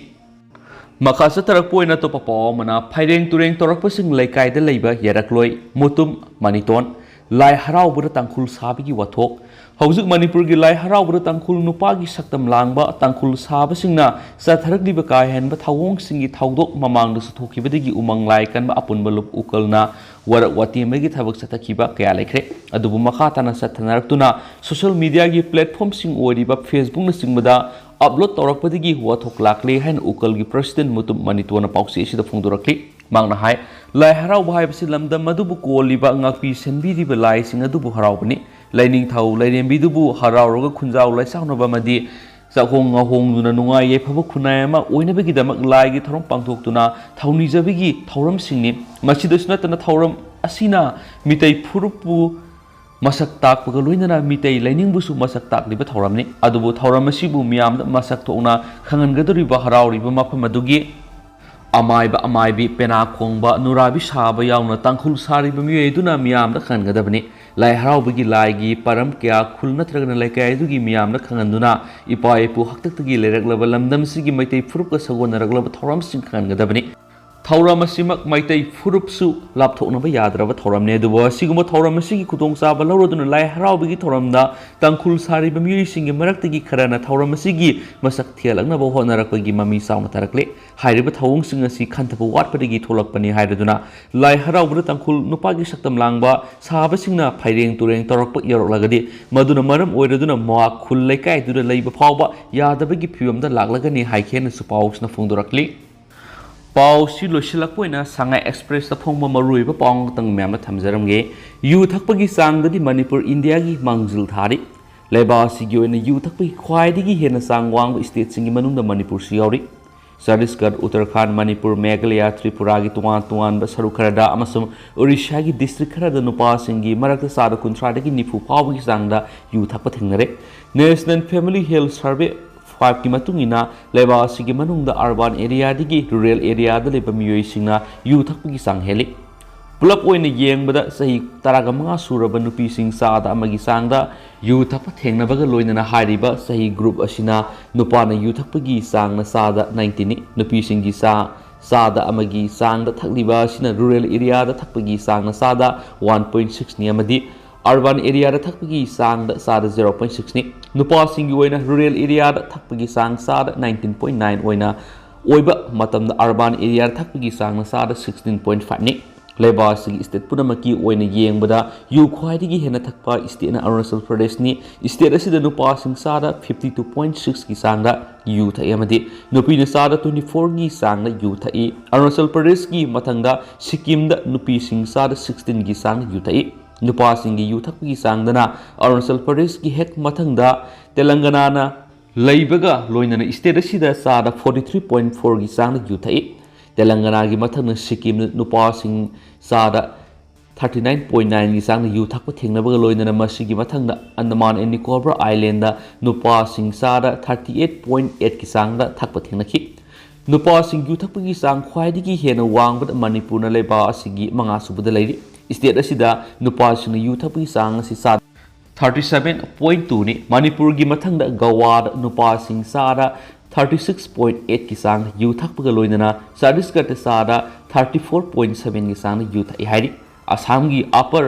ꯃꯈꯥ ꯆꯠꯊꯔꯛꯄ ꯑꯣꯏꯅ ꯑꯇꯣꯞꯄ ꯄꯥꯎ ꯑꯃꯅ, ꯐꯩꯔꯦꯡ ꯇꯨꯔꯦꯡ ꯇꯧꯔꯛꯄꯁꯤꯡ ꯂꯩꯀꯥꯏꯗ ꯂꯩꯕ ꯌꯥꯔꯛꯂꯣꯏ, ꯃꯨꯇꯨꯝ, ꯃꯅꯤꯇꯣꯟ꯫ ꯂꯥꯏ ꯍꯔꯥꯎꯕꯗ ꯇꯥꯡꯈꯨꯜ ꯁꯥꯕꯒꯤ ꯋꯥꯊꯣꯛ꯫ ꯍꯧꯖꯤꯛ ꯃꯅꯤꯄꯨꯔꯒꯤ ꯂꯥꯏ ꯍꯔꯥꯎꯕꯗ ꯇꯥꯡꯈꯨꯜ ꯅꯨꯄꯥꯒꯤ ꯁꯛꯇꯝ ꯂꯥꯡꯕ ꯇꯥꯡꯈꯨꯜ ꯁꯥꯕꯁꯤꯡꯅ ꯆꯠꯊꯔꯛꯂꯤꯕ ꯀꯥ ꯍꯦꯟꯕ ꯊꯧꯑꯣꯡꯁꯤꯡꯒꯤ ꯊꯧꯗꯣꯛ ꯃꯃꯥꯡꯗꯁꯨ ꯊꯣꯛꯈꯤꯕꯗꯒꯤ ꯎꯃꯪ ꯂꯥꯏ ꯀꯟꯕ ꯑꯄꯨꯟꯕ ꯂꯨꯞ ꯎꯀꯜꯅ ꯋꯥꯔꯛ ꯋꯥꯇꯦꯝꯕꯒꯤ ꯊꯕꯛ ꯆꯠꯊꯈꯤꯕ ꯀꯌꯥ ꯂꯩꯈ꯭ꯔꯦ꯫ ꯑꯗꯨꯕꯨ ꯃꯈꯥ ꯇꯥꯅ ꯆꯠꯊꯅꯔꯛꯇꯨꯅ social mediaꯒꯤ platformꯁꯤꯡ ꯑꯣꯏꯔꯤꯕ Facebookꯅꯆꯤꯡꯕꯗ upload ꯇꯧꯔꯛꯄꯗꯒꯤ ꯋꯥꯊꯣꯛ ꯂꯥꯛꯂꯦ ꯍꯥꯏꯅ ꯎꯀꯜꯒꯤ president ꯃꯨꯇꯨꯝ ꯃꯅꯤꯇꯣꯟꯅ ꯄꯥꯎꯆꯦ ꯑꯁꯤꯗ ꯐꯣꯡꯗꯣꯔꯛꯂꯤ꯫ ꯃꯍꯥꯛꯅ ꯍꯥꯏ, ꯂꯥꯏ ꯍꯔꯥꯎꯕ ꯍꯥꯏꯕꯁꯤ ꯂꯝꯗꯝ ꯑꯗꯨꯕꯨ ꯀꯣꯜꯂꯤꯕ, ꯉꯥꯛꯄꯤ ꯁꯦꯟꯕꯤꯔꯤꯕ ꯂꯥꯏꯁꯤꯡ ꯑꯗꯨꯕꯨ ꯍꯔꯥꯎꯕꯅꯤ꯫ ꯂꯥꯏꯅꯤꯡꯊꯧ ꯂꯥꯏꯔꯦꯝꯕꯤꯗꯨꯕꯨ ꯍꯔꯥꯎꯔꯒ ꯈꯨꯟꯖꯥꯎ ꯂꯥꯏꯁꯥꯎꯅꯕ ꯑꯃꯗꯤ ꯆꯥꯛꯍꯣꯡ ꯉꯥꯍꯣꯡꯗꯨꯅ ꯅꯨꯡꯉꯥꯏ ꯌꯥꯏꯐꯕ ꯈꯨꯟꯅꯥꯏ ꯑꯃ ꯑꯣꯏꯅꯕꯒꯤꯗꯃꯛ ꯂꯥꯏꯒꯤ ꯊꯧꯔꯝ ꯄꯥꯡꯊꯣꯛꯇꯨꯅ ꯊꯧꯅꯤꯖꯕꯒꯤ ꯊꯧꯔꯝꯁꯤꯡꯅꯤ꯫ ꯃꯁꯤꯗꯁꯨ ꯅꯠꯇꯅ ꯊꯧꯔꯝ ꯑꯁꯤꯅ ꯃꯤꯇꯩ ꯐꯨꯔꯨꯞꯄꯨ ꯃꯁꯛ ꯇꯥꯛꯄꯒ ꯂꯣꯏꯅꯅ ꯃꯤꯇꯩ ꯂꯥꯏꯅꯤꯡꯕꯨꯁꯨ ꯃꯁꯛ ꯇꯥꯛꯂꯤꯕ ꯊꯧꯔꯝꯅꯤ꯫ ꯑꯗꯨꯕꯨ ꯊꯧꯔꯝ ꯑꯁꯤꯕꯨ ꯃꯤꯌꯥꯝꯗ ꯃꯁꯛ ꯊꯣꯛꯅ ꯈꯪꯍꯟꯒꯗꯧꯔꯤꯕ ꯍꯔꯥꯎꯔꯤꯕ ꯃꯐꯝ ꯑꯗꯨꯒꯤ ꯑꯃꯥꯏꯕ ꯑꯃꯥꯏꯕꯤ, ꯄꯦꯅꯥ ꯈꯣꯡꯕ, ꯅꯨꯔꯥꯕꯤ ꯁꯥꯕ ꯌꯥꯎꯅ ꯇꯥꯡꯈꯨꯜ ꯁꯥꯔꯤꯕ ꯃꯤꯑꯣꯏ ꯑꯗꯨꯅ ꯃꯤꯌꯥꯝꯗ ꯈꯪꯍꯟꯒꯗꯕꯅꯤ꯫ ꯂꯥꯏ ꯍꯔꯥꯎꯕꯒꯤ ꯂꯥꯏꯒꯤ ꯄꯔꯝ ꯀꯌꯥ ꯈꯨꯜ ꯅꯠꯇ꯭ꯔꯒꯅ ꯂꯩꯀꯥꯏ ꯑꯗꯨꯒꯤ ꯃꯤꯌꯥꯝꯗ ꯈꯪꯍꯟꯗꯨꯅ ꯏꯄꯥ ꯏꯄꯨ ꯍꯥꯛꯇꯛꯇꯒꯤ ꯂꯩꯔꯛꯂꯕ ꯂꯝꯗꯝꯁꯤꯒꯤ ꯃꯩꯇꯩ ꯐꯨꯔꯨꯞꯀ ꯁꯥꯒꯣꯟꯅꯔꯛꯂꯕ ꯊꯧꯔꯝꯁꯤꯡ ꯈꯪꯍꯟꯒꯗꯕꯅꯤ꯫ ꯊꯧꯔꯝ ꯑꯁꯤꯃꯛ ꯃꯩꯇꯩ ꯐꯨꯔꯨꯞꯁꯨ ꯂꯥꯞꯊꯣꯛꯅꯕ ꯌꯥꯗ꯭ꯔꯕ ꯊꯧꯔꯝꯅꯤ꯫ ꯑꯗꯨꯕꯨ ꯑꯁꯤꯒꯨꯝꯕ ꯊꯧꯔꯝ ꯑꯁꯤꯒꯤ ꯈꯨꯗꯣꯡꯆꯥꯕ ꯂꯧꯔꯗꯨꯅ ꯂꯥꯏ ꯍꯔꯥꯎꯕꯒꯤ ꯊꯧꯔꯝꯗ ꯇꯥꯡꯈꯨꯜ ꯁꯥꯔꯤꯕ ꯃꯤꯑꯣꯏꯁꯤꯡꯒꯤ ꯃꯔꯛꯇꯒꯤ ꯈꯔꯅ ꯊꯧꯔꯝ ꯑꯁꯤꯒꯤ ꯃꯁꯛ ꯊꯤꯍꯜꯂꯛꯅꯕ ꯍꯣꯠꯅꯔꯛꯄꯒꯤ ꯃꯃꯤ ꯆꯥꯎꯅ ꯇꯥꯔꯛꯂꯦ꯫ ꯍꯥꯏꯔꯤꯕ ꯊꯧꯑꯣꯡꯁꯤꯡ ꯑꯁꯤ ꯈꯟꯊꯕ ꯋꯥꯠꯄꯗꯒꯤ ꯊꯣꯛꯂꯛꯄꯅꯤ ꯍꯥꯏꯔꯗꯨꯅ ꯂꯥꯏ ꯍꯔꯥꯎꯕꯗ ꯇꯥꯡꯈꯨꯜ ꯅꯨꯄꯥꯒꯤ ꯁꯛꯇꯝ ꯂꯥꯡꯕ ꯁꯥꯕꯁꯤꯡꯅ ꯐꯩꯔꯦꯡ ꯇꯨꯔꯦꯡ ꯇꯧꯔꯛꯄ ꯌꯥꯎꯔꯛꯂꯒꯗꯤ ꯃꯗꯨꯅ ꯃꯔꯝ ꯑꯣꯏꯔꯗꯨꯅ ꯃꯋꯥ ꯈꯨꯜ ꯂꯩꯀꯥꯏꯗꯨꯗ ꯂꯩꯕ ꯐꯥꯎꯕ ꯌꯥꯗꯕꯒꯤ ꯐꯤꯕꯝꯗ ꯂꯥꯛꯂꯒꯅꯤ ꯍꯥꯏꯈꯤ ꯍꯥꯏꯅꯁꯨ ꯄꯥꯎꯁꯤꯅ ꯐꯣꯡꯗꯣꯔꯛꯂꯤ꯫ ꯄꯥꯎꯁꯤ ꯂꯣꯏꯁꯤꯜꯂꯛꯄ ꯑꯣꯏꯅ ꯁꯉꯥꯏ ꯑꯦꯛꯁꯄ꯭ꯔꯦꯁꯇ ꯐꯣꯡꯕ ꯃꯔꯨꯑꯣꯏꯕ ꯄꯥꯎ ꯑꯃꯈꯛꯇꯪ ꯃꯌꯥꯝꯗ ꯊꯝꯖꯔꯝꯒꯦ꯫ ꯌꯨ ꯊꯛꯄꯒꯤ ꯆꯥꯡꯗꯗꯤ ꯃꯅꯤꯄꯨꯔ ꯏꯟꯗꯤꯌꯥꯒꯤ ꯃꯥꯡꯖꯤꯜ ꯊꯥꯔꯤ꯫ ꯂꯩꯕꯥꯛ ꯑꯁꯤꯒꯤ ꯑꯣꯏꯅ ꯌꯨ ꯊꯛꯄꯒꯤ ꯈ꯭ꯋꯥꯏꯗꯒꯤ ꯍꯦꯟꯅ ꯆꯥꯡ ꯋꯥꯡꯕ ꯁ꯭ꯇꯦꯠꯁꯤꯡꯒꯤ ꯃꯅꯨꯡꯗ ꯃꯅꯤꯄꯨꯔꯁꯨ ꯌꯥꯎꯔꯤ꯫ ꯆꯇꯤꯁꯒꯔ, ꯎꯠꯇꯔꯈꯥꯟ, ꯃꯅꯤꯄꯨꯔ, ꯃꯦꯘꯥꯂꯌꯥ, ꯇ꯭ꯔꯤꯄꯨꯔꯥꯒꯤ ꯇꯣꯉꯥꯟ ꯇꯣꯉꯥꯟꯕ ꯁꯔꯨꯛ ꯈꯔꯗ ꯑꯃꯁꯨꯡ ꯑꯣꯔꯤꯁꯥꯒꯤ ꯗꯤꯁꯇ꯭ꯔꯤꯛ ꯈꯔꯗ ꯅꯨꯄꯥꯁꯤꯡꯒꯤ ꯃꯔꯛꯇ ꯆꯥꯗ ꯀꯨꯟꯊ꯭ꯔꯥꯗꯒꯤ ꯅꯤꯐꯨ ꯐꯥꯎꯕꯒꯤ ꯆꯥꯡꯗ ꯌꯨ ꯊꯛꯄ ꯊꯦꯡꯅꯔꯦ꯫ National Family Health Survey ꯐꯥꯏꯚꯀꯤ ꯃꯇꯨꯡ ꯏꯟꯅ ꯂꯩꯕꯥꯛ ꯑꯁꯤꯒꯤ ꯃꯅꯨꯡꯗ ꯑꯔꯕꯥꯟ ꯑꯦꯔꯤꯌꯥꯗꯒꯤ ꯔꯨꯔꯦꯜ ꯑꯦꯔꯤꯌꯥꯗ ꯂꯩꯕ ꯃꯤꯑꯣꯏꯁꯤꯡꯅ ꯌꯨ ꯊꯛꯄꯒꯤ ꯆꯥꯡ ꯍꯦꯜꯂꯤ꯫ ꯄꯨꯂꯞ ꯑꯣꯏꯅ ꯌꯦꯡꯕꯗ ꯆꯍꯤ ꯇꯔꯥꯒ ꯃꯉꯥ ꯁꯨꯔꯕ ꯅꯨꯄꯤꯁꯤꯡ ꯆꯥꯗ ꯑꯃꯒꯤ ꯆꯥꯡꯗ ꯌꯨ ꯊꯛꯄ ꯊꯦꯡꯅꯕꯒ ꯂꯣꯏꯅꯅ ꯍꯥꯏꯔꯤꯕ ꯆꯍꯤ group ꯑꯁꯤꯅ ꯅꯨꯄꯥꯅ ꯌꯨ ꯊꯛꯄꯒꯤ ꯆꯥꯡꯅ ꯆꯥꯗ ninety ꯅꯤ꯫ ꯅꯨꯄꯤꯁꯤꯡꯒꯤ ꯆꯥ ꯆꯥꯗ ꯑꯃꯒꯤ ꯆꯥꯡꯗ ꯊꯛꯂꯤꯕ ꯑꯁꯤꯅ rural area ꯗ ꯊꯛꯄꯒꯤ ꯆꯥꯡꯅ ꯆꯥꯗ one point six ꯅꯤ ꯑꯃꯗꯤ urban area ꯗ ꯊꯛꯄꯒꯤ ꯆꯥꯡꯗ ꯆꯥꯗ zero point six ꯅꯤ꯫ ꯅꯨꯄꯥꯁꯤꯡꯒꯤ ꯑꯣꯏꯅ rural area ꯗ ꯊꯛꯄꯒꯤ ꯆꯥꯡ ꯆꯥꯗ nineteen point nine ꯑꯣꯏꯅ ꯑꯣꯏꯕ ꯃꯇꯝꯗ urban area ꯗ ꯊꯛꯄꯒꯤ ꯆꯥꯡꯅ ꯆꯥꯗ sixteen point five ꯅꯤ꯫ ꯂꯩꯕꯥꯛ ꯑꯁꯤꯒꯤ state ꯄꯨꯝꯅꯃꯛꯀꯤ ꯑꯣꯏꯅ ꯌꯦꯡꯕꯗ ꯌꯨ ꯈ꯭ꯋꯥꯏꯗꯒꯤ ꯍꯦꯟꯅ ꯊꯛꯄ state ꯅ ꯑꯔꯨꯅꯥꯆꯜ ꯄ꯭ꯔꯗꯦꯁꯅꯤ꯫ State ꯑꯁꯤꯗ ꯅꯨꯄꯥꯁꯤꯡ ꯆꯥꯗ fifty two point six ꯀꯤ ꯆꯥꯡꯗ ꯌꯨ ꯊꯛꯏ ꯑꯃꯗꯤ ꯅꯨꯄꯤꯅ ꯆꯥꯗ twenty four ꯒꯤ ꯆꯥꯡꯗ ꯌꯨ ꯊꯛꯏ꯫ ꯑꯔꯨꯅꯥꯆꯜ ꯄ꯭ꯔꯗꯦꯁꯀꯤ ꯃꯊꯪꯗ ꯁꯤꯛꯀꯤꯝꯗ ꯅꯨꯄꯤꯁꯤꯡ ꯆꯥꯗ sixteen ꯒꯤ ꯆꯥꯡꯗ ꯌꯨ ꯊꯛꯏ꯫ ꯅꯨꯄꯥꯁꯤꯡꯒꯤ ꯌꯨ ꯊꯛꯄꯒꯤ ꯆꯥꯡꯗꯅ ꯑꯔꯨꯅꯥꯆꯜ ꯄ꯭ꯔꯗꯦꯁꯀꯤ ꯍꯦꯛ ꯃꯊꯪꯗ ꯇꯦꯂꯪꯒꯅꯥꯅ ꯂꯩꯕꯒ ꯂꯣꯏꯅꯅ state ꯑꯁꯤꯗ ꯆꯥꯗ forty three point four ꯒꯤ ꯆꯥꯡꯗ ꯌꯨ ꯊꯛꯏ꯫ ꯇꯦꯂꯪꯒꯅꯥꯒꯤ ꯃꯊꯪꯗ ꯁꯤꯛꯀꯤꯝꯗ ꯅꯨꯄꯥꯁꯤꯡ ꯆꯥꯗ thirty nine point nine ꯒꯤ ꯆꯥꯡꯗ ꯌꯨ ꯊꯛꯄ ꯊꯦꯡꯅꯕꯒ ꯂꯣꯏꯅꯅ ꯃꯁꯤꯒꯤ ꯃꯊꯪꯗ ꯑꯟꯗꯃꯥꯟ and ꯅꯤꯀꯣꯕꯔ Island ꯗ ꯅꯨꯄꯥꯁꯤꯡ ꯆꯥꯗ thirty eight point eight ꯀꯤ ꯆꯥꯡꯗ ꯊꯛꯄ ꯊꯦꯡꯅꯈꯤ꯫ ꯅꯨꯄꯥꯁꯤꯡ ꯌꯨ ꯊꯛꯄꯒꯤ ꯆꯥꯡ ꯈ꯭ꯋꯥꯏꯗꯒꯤ ꯍꯦꯟꯅ ꯋꯥꯡꯕꯗ ꯃꯅꯤꯄꯨꯔꯅ ꯂꯩꯕꯥꯛ ꯑꯁꯤꯒꯤ ꯃꯉꯥꯁꯨꯕꯗ ꯂꯩꯔꯤ꯫ State ꯑꯁꯤꯗ ꯅꯨꯄꯥꯁꯤꯡꯅ ꯌꯨ ꯊꯛꯄꯒꯤ ꯆꯥꯡ ꯑꯁꯤ ꯆꯥꯗ thirty seven point two ꯅꯤ꯫ ꯃꯅꯤꯄꯨꯔꯒꯤ ꯃꯊꯪꯗ ꯒꯋꯥꯗ ꯅꯨꯄꯥꯁꯤꯡ ꯆꯥꯗ thirty six point eight ꯀꯤ ꯆꯥꯡꯗ ꯌꯨ ꯊꯛꯄꯒ ꯂꯣꯏꯅꯅ ꯆꯇꯤꯁꯒꯔꯗ ꯆꯥꯗ thirty four point seven ꯒꯤ ꯆꯥꯡꯗ ꯌꯨ ꯊꯛꯏ ꯍꯥꯏꯔꯤ꯫ ꯑꯁꯥꯝꯒꯤ Upper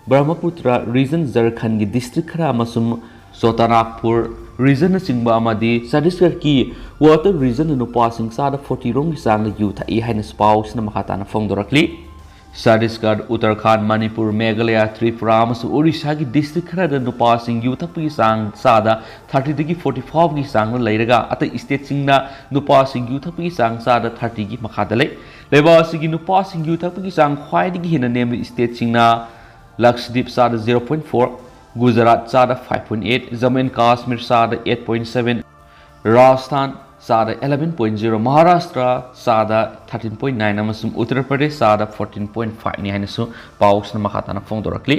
Brahmaputra region, ꯖꯔꯈꯟꯒꯤ district ꯈꯔ ꯑꯃꯁꯨꯡ ꯆꯣꯇꯥꯅꯥꯒꯄꯨꯔ regionꯅꯆꯤꯡꯕ ꯑꯃꯗꯤ ꯆꯇꯤꯁꯒꯔꯒꯤ Water regionꯗ ꯅꯨꯄꯥꯁꯤꯡ ꯆꯥꯗ forty ꯔꯣꯝꯒꯤ ꯆꯥꯡꯗ ꯌꯨ ꯊꯛꯏ ꯍꯥꯏꯅꯁꯨ ꯄꯥꯎꯁꯤꯅ ꯃꯈꯥ ꯇꯥꯅ ꯐꯣꯡꯗꯣꯔꯛꯂꯤ꯫ ꯆꯇꯤꯁꯒꯔ, ꯎꯠꯇꯔꯈꯥꯟꯗ, ꯃꯅꯤꯄꯨꯔ, ꯃꯦꯘꯥꯂꯌꯥ, ꯇ꯭ꯔꯤꯄꯨꯔꯥ ꯑꯃꯁꯨꯡ ꯑꯣꯔꯤꯁꯥꯒꯤ district ꯈꯔꯗ ꯅꯨꯄꯥꯁꯤꯡ ꯌꯨ ꯊꯛꯄꯒꯤ ꯆꯥꯡ ꯆꯥꯗ thirty ꯗꯒꯤ forty five ꯒꯤ ꯆꯥꯡꯗ ꯂꯩꯔꯒ, ꯑꯇꯩ stateꯁꯤꯡꯅ ꯅꯨꯄꯥꯁꯤꯡ ꯌꯨ ꯊꯛꯄꯒꯤ ꯆꯥꯡ ꯆꯥꯗ thirty ꯒꯤ ꯃꯈꯥꯗ ꯂꯩ꯫ ꯂꯩꯕꯥꯛ ꯑꯁꯤꯒꯤ ꯅꯨꯄꯥꯁꯤꯡ ꯌꯨ ꯊꯛꯄꯒꯤ ꯆꯥꯡ ꯈ꯭ꯋꯥꯏꯗꯒꯤ ꯍꯦꯟꯅ ꯅꯦꯝꯕ stateꯁꯤꯡꯅ ꯂꯛꯁꯗꯤꯞ ꯆꯥꯗ zero point four, ꯒꯨꯖꯔꯥꯠ ꯆꯥꯗ five point eight, Jammu and Kashmir ꯆꯥꯗ eight point seven, ꯔꯥꯖꯁꯊꯥꯟ ꯆꯥꯗ eleven point zero, ꯃꯍꯥꯔꯥꯁꯇ꯭ꯔ ꯆꯥꯗ thirteen point nine ꯑꯃꯁꯨꯡ ꯎꯠꯇꯔ ꯄ꯭ꯔꯗꯦꯁ ꯆꯥꯗ fourteen point five ꯅꯤ ꯍꯥꯏꯅꯁꯨ ꯄꯥꯎꯁꯤꯅ ꯃꯈꯥ ꯇꯥꯅ ꯐꯣꯡꯗꯣꯔꯛꯂꯤ꯫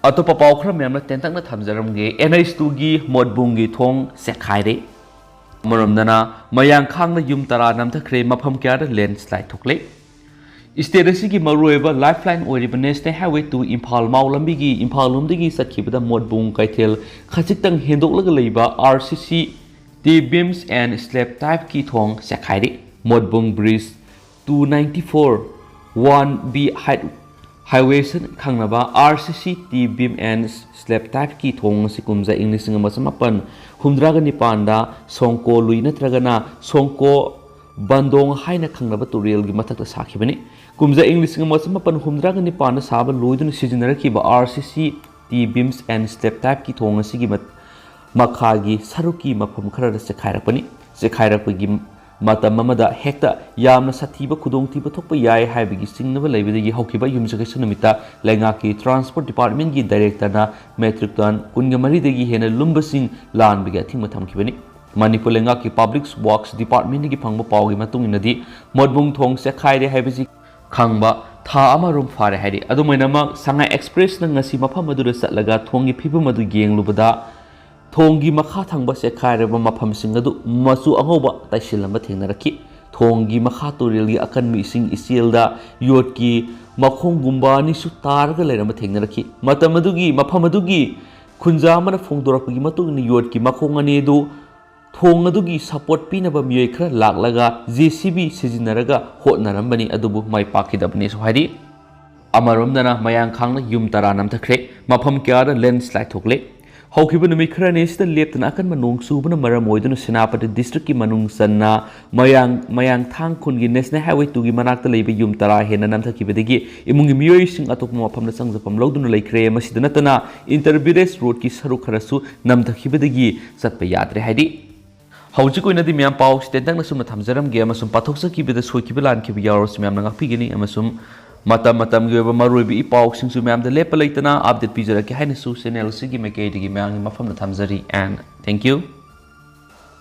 ꯑꯇꯣꯞꯄ ꯄꯥꯎ ꯈꯔ ꯃꯌꯥꯝꯅ ꯇꯦꯟꯇꯛꯅ ꯊꯝꯖꯔꯝꯒꯦ꯫ NH two ꯒꯤ ꯃꯣꯠꯕꯨꯡꯒꯤ ꯊꯣꯡ ꯆꯦꯛꯈꯥꯏꯔꯦ꯫ ꯑꯃꯔꯣꯝꯗꯅ ꯃꯌꯥꯡꯈꯥꯡꯗ ꯌꯨꯝ ꯇꯔꯥ ꯅꯝꯊꯈ꯭ꯔꯦ, ꯃꯐꯝ ꯀꯌꯥꯗ landslide ꯊꯣꯛꯂꯦ꯫ State ꯑꯁꯤꯒꯤ ꯃꯔꯨꯑꯣꯏꯕ lifeline ꯑꯣꯏꯔꯤꯕ National Highway two ꯏꯝꯐꯥꯜ ꯃꯥꯎ ꯂꯝꯕꯤꯒꯤ ꯏꯝꯐꯥꯜ ꯂꯣꯝꯗꯒꯤ ꯆꯠꯈꯤꯕꯗ ꯃꯣꯠꯕꯨꯡ ꯀꯩꯊꯦꯜ ꯈꯖꯤꯛꯇꯪ ꯍꯦꯟꯗꯣꯛꯂꯒ ꯂꯩꯕ R C C T beams and slab typeꯀꯤ ꯊꯣꯡ ꯆꯦꯛꯈꯥꯏꯔꯤ꯫ ꯃꯣꯠꯕꯨꯡ bridge two ninety four one B height highway ꯈꯪꯅꯕ R C C T beam and slab typeꯀꯤ ꯊꯣꯡ ꯑꯁꯤ ꯀꯨꯝꯖꯥ ꯏꯪ ꯂꯤꯁꯤꯡ ꯑꯃ ꯆꯃꯥꯄꯟ ꯍꯨꯝꯗ꯭ꯔꯥꯒ ꯅꯤꯄꯥꯟꯗ ꯁꯣꯡꯀꯣ ꯂꯨꯏ ꯅꯠꯇ꯭ꯔꯒꯅ ꯁꯣꯡꯀꯣ ꯕꯟꯗꯣꯡ ꯍꯥꯏꯅ ꯈꯪꯅꯕ ꯇꯨꯔꯦꯜꯒꯤ ꯃꯊꯛꯇ ꯁꯥꯈꯤꯕꯅꯤ꯫ ꯀꯨꯝꯖꯥ ꯏꯪ ꯂꯤꯁꯤꯡ ꯑꯃ ꯆꯃꯥꯄꯟ ꯍꯨꯝꯗ꯭ꯔꯥꯒ ꯅꯤꯄꯥꯟꯗ ꯁꯥꯕ ꯂꯣꯏꯗꯨꯅ ꯁꯤꯖꯤꯟꯅꯔꯛꯈꯤꯕ R C C T beams and slab typeꯀꯤ ꯊꯣꯡ ꯑꯁꯤꯒꯤ ꯃꯠ-, ꯃꯈꯥꯒꯤ ꯁꯔꯨꯛꯀꯤ ꯃꯐꯝ ꯈꯔꯗ ꯆꯦꯛꯈꯥꯏꯔꯛꯄꯅꯤ꯫ ꯆꯦꯛꯈꯥꯏꯔꯛꯄꯒꯤ ꯃꯇꯝ ꯑꯃꯗ ꯍꯦꯛꯇ ꯌꯥꯝꯅ ꯁꯥꯊꯤꯕ ꯈꯨꯗꯣꯡꯊꯤꯕ ꯊꯣꯛꯄ ꯌꯥꯏ ꯍꯥꯏꯕꯒꯤ ꯆꯤꯡꯅꯕ ꯂꯩꯕꯗꯒꯤ ꯍꯧꯈꯤꯕ ꯌꯨꯝꯁꯀꯩꯁ ꯅꯨꯃꯤꯠꯇ ꯂꯩꯉꯥꯛꯀꯤ Transport Departmentꯀꯤ Directorꯅ metric ton ꯀꯨꯟꯒ ꯃꯔꯤꯗꯒꯤ ꯍꯦꯟꯅ ꯂꯨꯝꯕꯁꯤꯡ ꯂꯥꯟꯕꯒꯤ ꯑꯊꯤꯡꯕ ꯊꯝꯈꯤꯕꯅꯤ꯫ ꯃꯅꯤꯄꯨꯔ ꯂꯩꯉꯥꯛꯀꯤ Public Works Departmentꯗꯒꯤ ꯐꯪꯕ ꯄꯥꯎꯒꯤ ꯃꯇꯨꯡ ꯏꯟꯅꯗꯤ, ꯃꯣꯠꯕꯨꯡ ꯊꯣꯡ ꯆꯦꯛꯈꯥꯏꯔꯦ ꯍꯥꯏꯕꯁꯤ ꯈꯪꯕ ꯊꯥ ꯑꯃꯔꯣꯝ ꯐꯥꯔꯦ ꯍꯥꯏꯔꯤ꯫ ꯑꯗꯨꯝ ꯑꯣꯏꯅꯃꯛ, ꯁꯉꯥꯏ Expressꯅ ꯉꯁꯤ ꯃꯐꯝ ꯑꯗꯨꯗ ꯆꯠꯂꯒ ꯊꯣꯡꯒꯤ ꯐꯤꯕꯝ ꯑꯗꯨ ꯌꯦꯡꯂꯨꯕꯗ, ꯊꯣꯡꯒꯤ ꯃꯈꯥ ꯊꯪꯕ ꯆꯦꯛꯈꯥꯏꯔꯕ ꯃꯐꯝꯁꯤꯡ ꯑꯗꯨ ꯃꯆꯨ ꯑꯉꯧꯕ ꯇꯩꯁꯤꯜꯂꯝꯕ ꯊꯦꯡꯅꯔꯛꯈꯤ꯫ ꯊꯣꯡꯒꯤ ꯃꯈꯥ ꯇꯨꯔꯦꯜꯒꯤ ꯑꯀꯟꯕ ꯏꯁꯤꯡ ꯏꯆꯦꯜꯗ ꯌꯣꯠꯀꯤ ꯃꯈꯣꯡꯒꯨꯝꯕ ꯑꯅꯤꯁꯨ ꯇꯥꯔꯒ ꯂꯩꯔꯝꯕ ꯊꯦꯡꯅꯔꯛꯈꯤ꯫ ꯃꯇꯝ ꯑꯗꯨꯒꯤ ꯃꯐꯝ ꯑꯗꯨꯒꯤ ꯈꯨꯟꯖꯥ ꯑꯃꯅ ꯐꯣꯡꯗꯣꯔꯛꯄꯒꯤ ꯃꯇꯨꯡ ꯏꯟꯅ, ꯌꯣꯠꯀꯤ ꯃꯈꯣꯡ ꯑꯅꯤ ꯑꯗꯨ ꯊꯣꯡ ꯑꯗꯨꯒꯤ support ꯄꯤꯅꯕ ꯃꯤꯑꯣꯏ ꯈꯔ ꯂꯥꯛꯂꯒ J C B ꯁꯤꯖꯤꯟꯅꯔꯒ ꯍꯣꯠꯅꯔꯝꯕꯅꯤ, ꯑꯗꯨꯕꯨ ꯃꯥꯏ ꯄꯥꯛꯈꯤꯗꯕꯅꯤꯁꯨ ꯍꯥꯏꯔꯤ꯫ ꯑꯃꯔꯣꯝꯗꯅ, ꯃꯌꯥꯡꯈꯥꯡꯗ ꯌꯨꯝ ꯇꯔꯥ ꯅꯝꯊꯈ꯭ꯔꯦ, ꯃꯐꯝ ꯀꯌꯥꯗ landslide ꯊꯣꯛꯂꯦ꯫ ꯍꯧꯈꯤꯕ ꯅꯨꯃꯤꯠ ꯈꯔꯅꯤ ꯑꯁꯤꯗ ꯂꯦꯞꯇꯅ ꯑꯀꯟꯕ ꯅꯣꯡ ꯆꯨꯕꯅ ꯃꯔꯝ ꯑꯣꯏꯗꯨꯅ ꯁꯦꯅꯥꯄꯇꯤ districtꯀꯤ ꯃꯅꯨꯡ ꯆꯟꯅ ꯃꯌꯥꯡ, ꯃꯌꯥꯡꯊꯥꯡ ꯈꯨꯟꯒꯤ National Highway twoꯒꯤ ꯃꯅꯥꯛꯇ ꯂꯩꯕ ꯌꯨꯝ ꯇꯔꯥ ꯍꯦꯟꯅ ꯅꯝꯊꯈꯤꯕꯗꯒꯤ ꯏꯃꯨꯡꯒꯤ ꯃꯤꯑꯣꯏꯁꯤꯡ ꯑꯇꯣꯞꯄ ꯃꯐꯝꯗ ꯆꯪꯖꯐꯝ ꯂꯧꯗꯨꯅ ꯂꯩꯈ꯭ꯔꯦ꯫ ꯃꯁꯤꯗ ꯅꯠꯇꯅ, inter village roadꯀꯤ ꯁꯔꯨꯛ ꯈꯔꯁꯨ ꯅꯝꯊꯈꯤꯕꯗꯒꯤ ꯆꯠꯄ ꯌꯥꯗ꯭ꯔꯦ ꯍꯥꯏꯔꯤ꯫ ꯍꯧꯖꯤꯛ ꯑꯣꯏꯅꯗꯤ ꯃꯌꯥꯝ ꯄꯥꯎ ꯁꯤ ꯇꯦꯟꯇꯛꯅ ꯁꯨꯝꯅ ꯊꯝꯖꯔꯝꯒꯦ, ꯑꯃꯁꯨꯡ ꯄꯥꯊꯣꯛꯆꯈꯤꯕꯗ ꯁꯣꯏꯈꯤꯕ ꯂꯥꯟꯈꯤꯕ ꯌꯥꯎꯔꯁꯨ ꯃꯌꯥꯝꯅ ꯉꯥꯛꯄꯤꯒꯅꯤ, ꯑꯃꯁꯨꯡ ꯃꯇꯝ ꯃꯇꯝꯒꯤ ꯑꯣꯏꯕ ꯃꯔꯨꯑꯣꯏꯕ ꯏ ꯄꯥꯎꯁꯤꯡꯁꯨ ꯃꯌꯥꯝꯗ ꯂꯦꯞꯄ ꯂꯩꯇꯅ update ꯄꯤꯖꯔꯛꯀꯦ ꯍꯥꯏꯅꯁꯨ channel ꯑꯁꯤꯒꯤ ꯃꯥꯏꯀꯩꯗꯒꯤ ꯃꯌꯥꯝꯒꯤ ꯃꯐꯝꯗ ꯊꯝꯖꯔꯤ, and thank you꯫